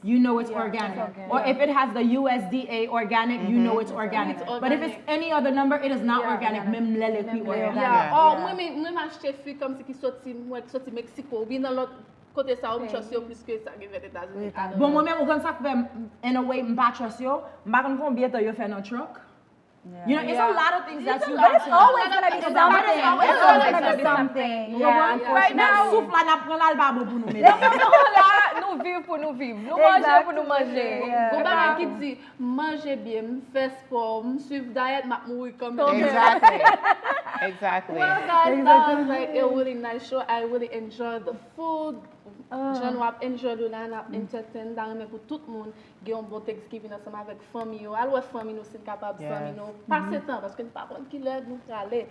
you know it's organic. Or if it has the U S D A organic, you know it's organic. But if it's any other number, it is not organic. Menm lè l ekri organic. Yeah. Or mwen menm, mwen menm achte fwi kòmsi ki soti, mwen ki soti Mexico, oubyen nan lòt kote sa yo, m trust yo plis ke sa ki fèt Etazini. Bon, mwen menm, ou konn sa k fè m, in a way, m pa trust yo? M pa konn konbyen tan yo fè nan truck. You know, it's a lot of things that you got to. There's always gonna be something. There's always gonna be something. Yeah, unfortunately. Menm souf la n ap pran l al pa bon pou nou, medam. Nou la, nou viv pou nou viv. Nou manje pou nou manje. Gon bagay ki di, manje byen, m fè spò, m swiv dayèt, m ap mouri kanmenm. Exactly. Exactly. Well, guys, that was like a really nice show. I really enjoyed the food. Jan nou ap enjoy nou la, n ap entertain, m ta renmen pou tout moun gen yon bon Thanksgiving ansanm avèk fanmi yo. Al wè fanmi nou si n kapab, zanmi nou. Pase tan, paske n pa konn ki lè nou prale.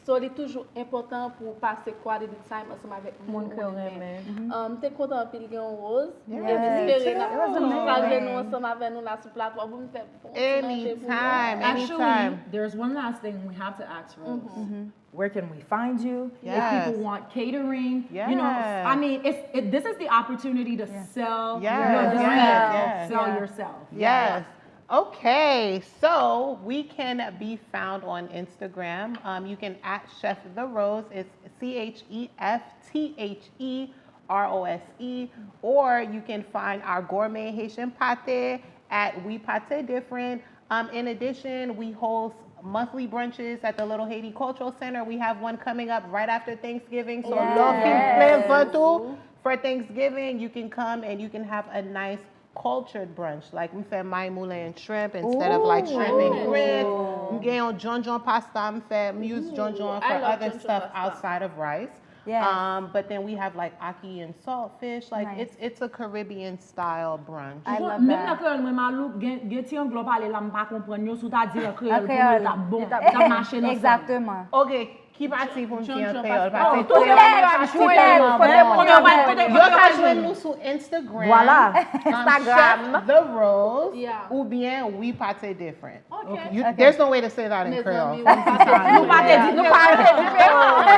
So, li toujou enpòtan pou w pase quality time ansanm avèk moun ke w renmen. M te kontan anpil gen yon Rose. M espere n ap toujou pral gen nou ansanm avè nou la sou platfòm pou m fè bon ti manje pou nou. Anytime, anytime. Actually, there's one last thing we have to ask Rose. Where can we find you? Yes. If people want catering, yes. You know, I mean, it's, it, this is the opportunity to sell, yes. Your yes. Yes. Sell yourself. Yes. Okay, so we can be found on Instagram. Um, you can at Chef The Rose. It's C H E F T H E R O S E, or you can find our gourmet Haitian pate at We Pate Different. Um, in addition, we host monthly brunches at the Little Haiti Cultural Center. We have one coming up right after Thanksgiving. So, yes. Lè w fin plen vant ou for Thanksgiving, you can come and you can have a nice cultured brunch. Like, m fè may moulen and shrimp instead of like shrimp and grits. M gen yon djondjon pasta, m fè, m use djondjon for other stuff outside of rice. Yes. Um, but then we have like ackee and saltfish. Like nice. It's it's a Caribbean style brunch. I love that. Menm nan kreyòl mwen malouk, gen gen ti anglè w pale la m pa konprann yo, si w ta di l an kreyòl pou mwen l t ap bon, l t ap mache nan sa. Exactement. Okay, ki pati pou m di an kreyòl paske kreyòl mwen pa sipè bon. Yo ka jwenn nou sou Instagram. Voilà. Instagram. Chef The Rose oubyen We Pate Different. Okay. You, okay. There's no way to say that in Creole. Nou pa te di nou pa te di Creole.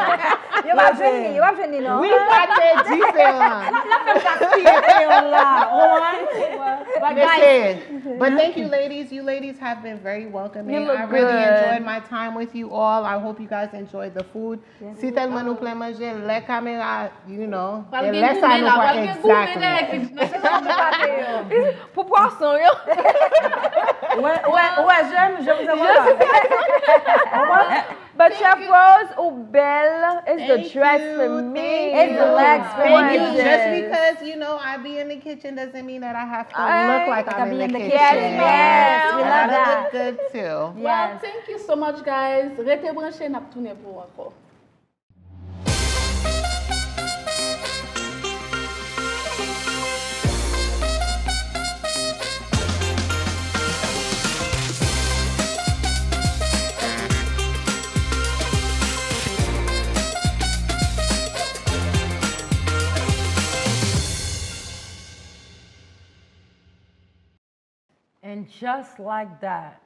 Yo pa jwenn li, yo pa jwenn li non. Wi, pa te diferan. La la fè gaspiye Creole la. But guys, but thank you ladies. You ladies have been very welcoming. I really enjoyed my time with you all. I hope you guys enjoyed the food. Si tèlman nou plen manje, lè kamera, you know, e lè sa nou pran exactly. Pou pwason yo. Ou wè, ou wè, ou wè, je m, je m, je m. But Chef Rose, ou bèl. It's the dress for me. It's the legs for me. Just because, you know, I be in the kitchen doesn't mean that I have to look like I'm in the kitchen. Yes, we love that. Good too. Well, thank you so much, guys. Rete branche, n ap tounen pou ankò. And just like that.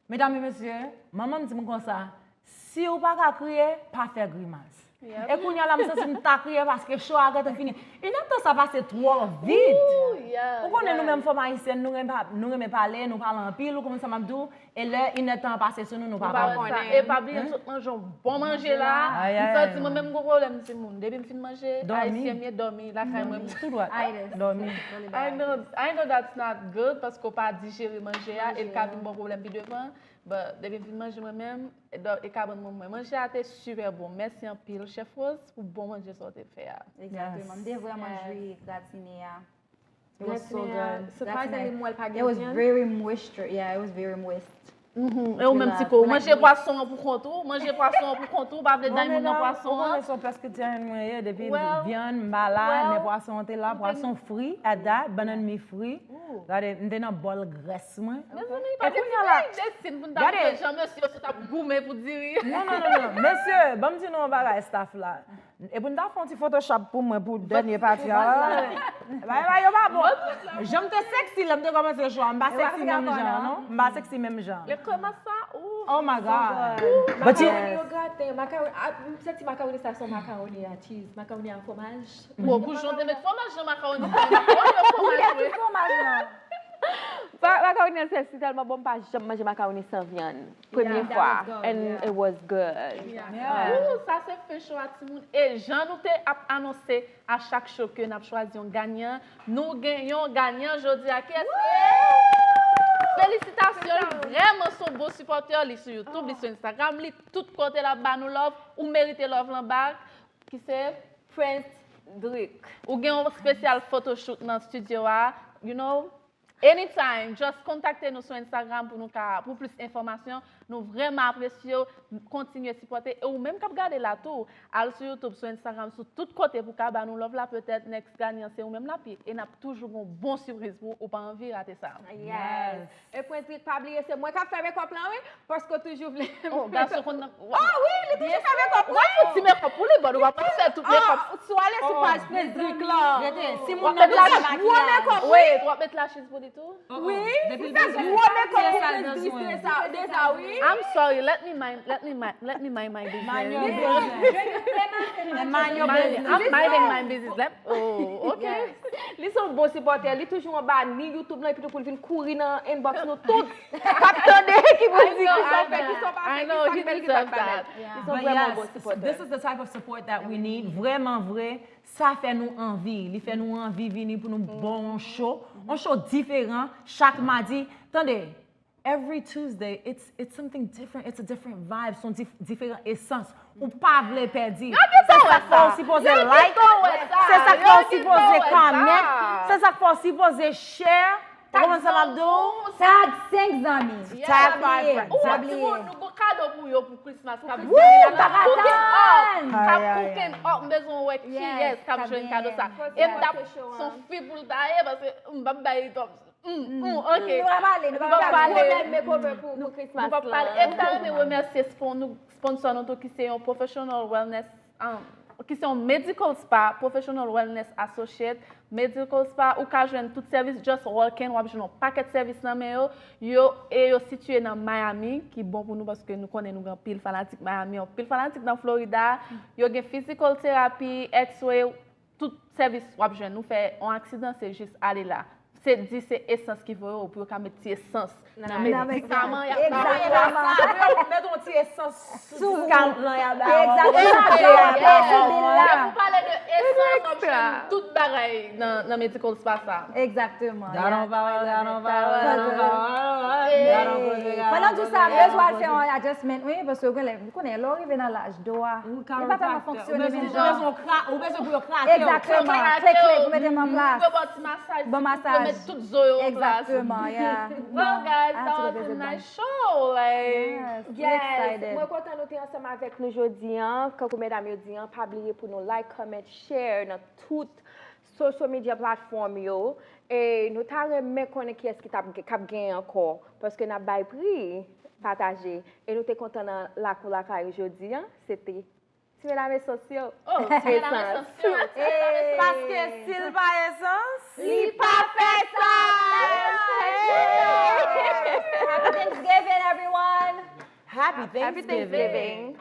Medam e mesye, manman m di m konsa, si w pa ka kriye, pa fè grimas. E kounye a la m santi m ta kriye paske cho a gentan fini. Inèdtan sa pase twò vit. Ou konnen nou menm fanm ayisyèn, nou renmen pale, nou pale anpil, ou konprann sa m ap di w. E lè inèdtan an pase sou nou, nou pa konnen. E pa bliye m sot manje yon bon manje la. M santi mwen menm m gon pwoblèm timoun. Depi m fin manje, ayisyen m ye, dòmi lakay mwen. Tou dwat. Dòmi. I know, I know that's not good paske w pa dijere manje a e l ka vin ba w pwoblèm pi devan. But depi m fin manje mwen menm, e ka ban mwen mwen. Manje a te super bon. Mèsi anpil Chef Rose pou bon manje sa w te fè a. Exactement. M te vrèman jwi gratine a. It was so good. Surprisingly, m wè l pa gen vyann. It was very moisture. Yeah, it was very moist. E ou menm Tiko, ou manje pwason an pou kont ou, manje pwason an pou kont ou, ou pa vle dany moun nan pwason an. Ou konnen se yon pescatarian mwen ye, depi vyann m pa la, men pwason an te la, pwason fri at that, bannann mi fri. Gade, m te nan bòl grès mwen. Mezanmi, pa gen ti peyi desin pou n ta montre jan mesye yo sot ap goumen pou diri. Non, non, non, non. Mesye, ban m di nou yon bagay, staff la. E pou n ta fè yon ti Photoshop pou mwen pou dènye pati a. Bagay yo pa bon. Jan m te sexy lè m te kòmanse cho a, m pa sexy menm jan non. M pa sexy menm jan. Lè kremas sa, ooh. Oh my God. Makaroni yo graten, makaroni, m santi makaroni sa se yon makaroni a cheese, makaroni a fwomaj. Bon, boujon te met fwomaj nan makaroni sa. Makaroni a fwomaj wi. Makaroni an se si tèlman bon, m pa janm manje makaroni san vyann. Premye fwa, and it was good. Ooh, sa se fen cho a timoun. E jan nou te ap anonse a chak cho ke n ap chwazi yon ganyan, nou gen yon ganyan jodi a. Kiyès li ye? Felisitasyon, li vrèman se yon bon sipòtè. Li sou YouTube, li sou Instagram, li tout kote l ap ba nou love. Ou merite love lan back. Ki se Prince Drake. Ou gen yon spesyal photoshoot nan studio a, you know. Anytime, just kontakte nou sou Instagram pou nou ka, pou plis enfòmasyon. Nou vrèman apresye w, kontinye sipòte. E ou menm k ap gade la tou, al sou YouTube, sou Instagram, sou tout kote pou ka ba nou love la. Petèt next ganyan se ou menm l ap ye. E n ap toujou gen yon bon sipriz pou ou, ou pa anvi rate sa. Yes. E Pwentrik, pa bliye, se mwen k ap fè makeup lan, wi. Paske w toujou vle. Oh, gason konn nan. Oh, wi, li toujou fè makeup, Ou pa fouti makeup pou li, but ou pa fè tout makeup. Si w ale sou paj Pwentrik lan. Rete, si moun nan bezwen Gwo makiyaj. Makeup, Wait, w ap met la chiz pou li tou? Wi, Depi se l sa, bezwen gwo makeup se pou sa l Pwentrik bezwen. Deza, Deza, wi. I'm sorry, let me mind, let me mind, let me mind my business. Mind your business. Mind your business. I'm minding my business. Let, oh, okay. Li se yon bon sipòtè, li toujou anba ni YouTube lan, epi tou pou l vin kouri nan inbox nou tout. K ap tande ki pou di ki sa w fè, ki sa w pa fè, ki sa k bèl, ki sa k pa bèl. Li se yon But vrèman bon yes, sipòtè. This is the type of support that we need. Vrèman vre, sa fè nou anvi. Li fè nou anvi vini pou nou bon yon show. Yon show diferan, chak madi. Tande, every Tuesday, it's, it's something different. It's a different vibe. Se yon dif- diferan esans. Ou pa vle pèdi. Se sa k fè w sipoze like. Se sa k fè w sipoze comment. Se sa k fè w sipoze share. Ou konprann sa m ap di w? Tag senk zanmi. Tag five friends. Ou Pa wè bliye. Timoun, nou gon kado pou yo pou Christmas k ap Woo, pa ka cooking up. tann. K ap cooking up. M bezwen wè kiyès k ap jwenn kado sa. E m t ap son fi pou l ta ye, paske m p ap bay li twòp. Mm, mm, ok. Nou pa pale, nou Nou pa pa pale. pale. Modèl makeover pou, pou Christmas Nou pa pale. E m ta renmen remèsye spon- nou, sponsor nou tou ki se yon professional wellness, um, ki se yon medical spa, professional wellness associate, medical spa, ou ka jwenn tout sèvis, just walk in, w ap jwenn yon pakèt sèvis nan men yo, yo, e yo sitiye nan Miami, ki bon pou nou paske nou konnen nou gen anpil fanatik Miami, anpil fanatik nan Florida, yo gen physical therapy, x-ray, tout sèvis w ap jwenn. Ou fè yon aksidan, se jis ale la. Se di se esans ki voye w pou yo ka met ti esans nan medikaman y ap ba w la. Met yon ti esans sou discount lan y ap ba w. Egzakteman. E pou pale de esans, w ap jwenn tout bagay nan, nan medical spa sa. Egzakteman. Gade yon pawòl, gade yon pawòl, gade yon pawòl. Pandan w di sa, m bezwen al fè yon adjustment, wi, paske w konnen, w konnen, lè w rive nan laj, do a, li pa tèlman fonksyone menm jan. Ou bezwen pou yo krake w. Egzakteman. Klik, klik, ou mete m an plas. Yo ba w ti masaj, Bon yo masaj. Met tout zo yo an plas. Egzakteman, yeah. Well, guys, I that have to was go a visit nice show. Like, Yes, we Yes, excited. Mwen kontan nou te ansanm avèk nou jodi an. Kankou medam yo di an, pa bliye pou nou like, comment, share nan tout social media platform yo. E nou ta renmen konnen kiyès ki t ap, k ap genyen ankò. Paske n ap bay pri, pataje. E nou te kontan nan lakou lakay ou jodi an. Se te ti medam esans yo. Oh, ti medam esans yo. Paske si l pa esans, Li pa fè sa! Happy Thanksgiving, everyone! Happy Thanksgiving.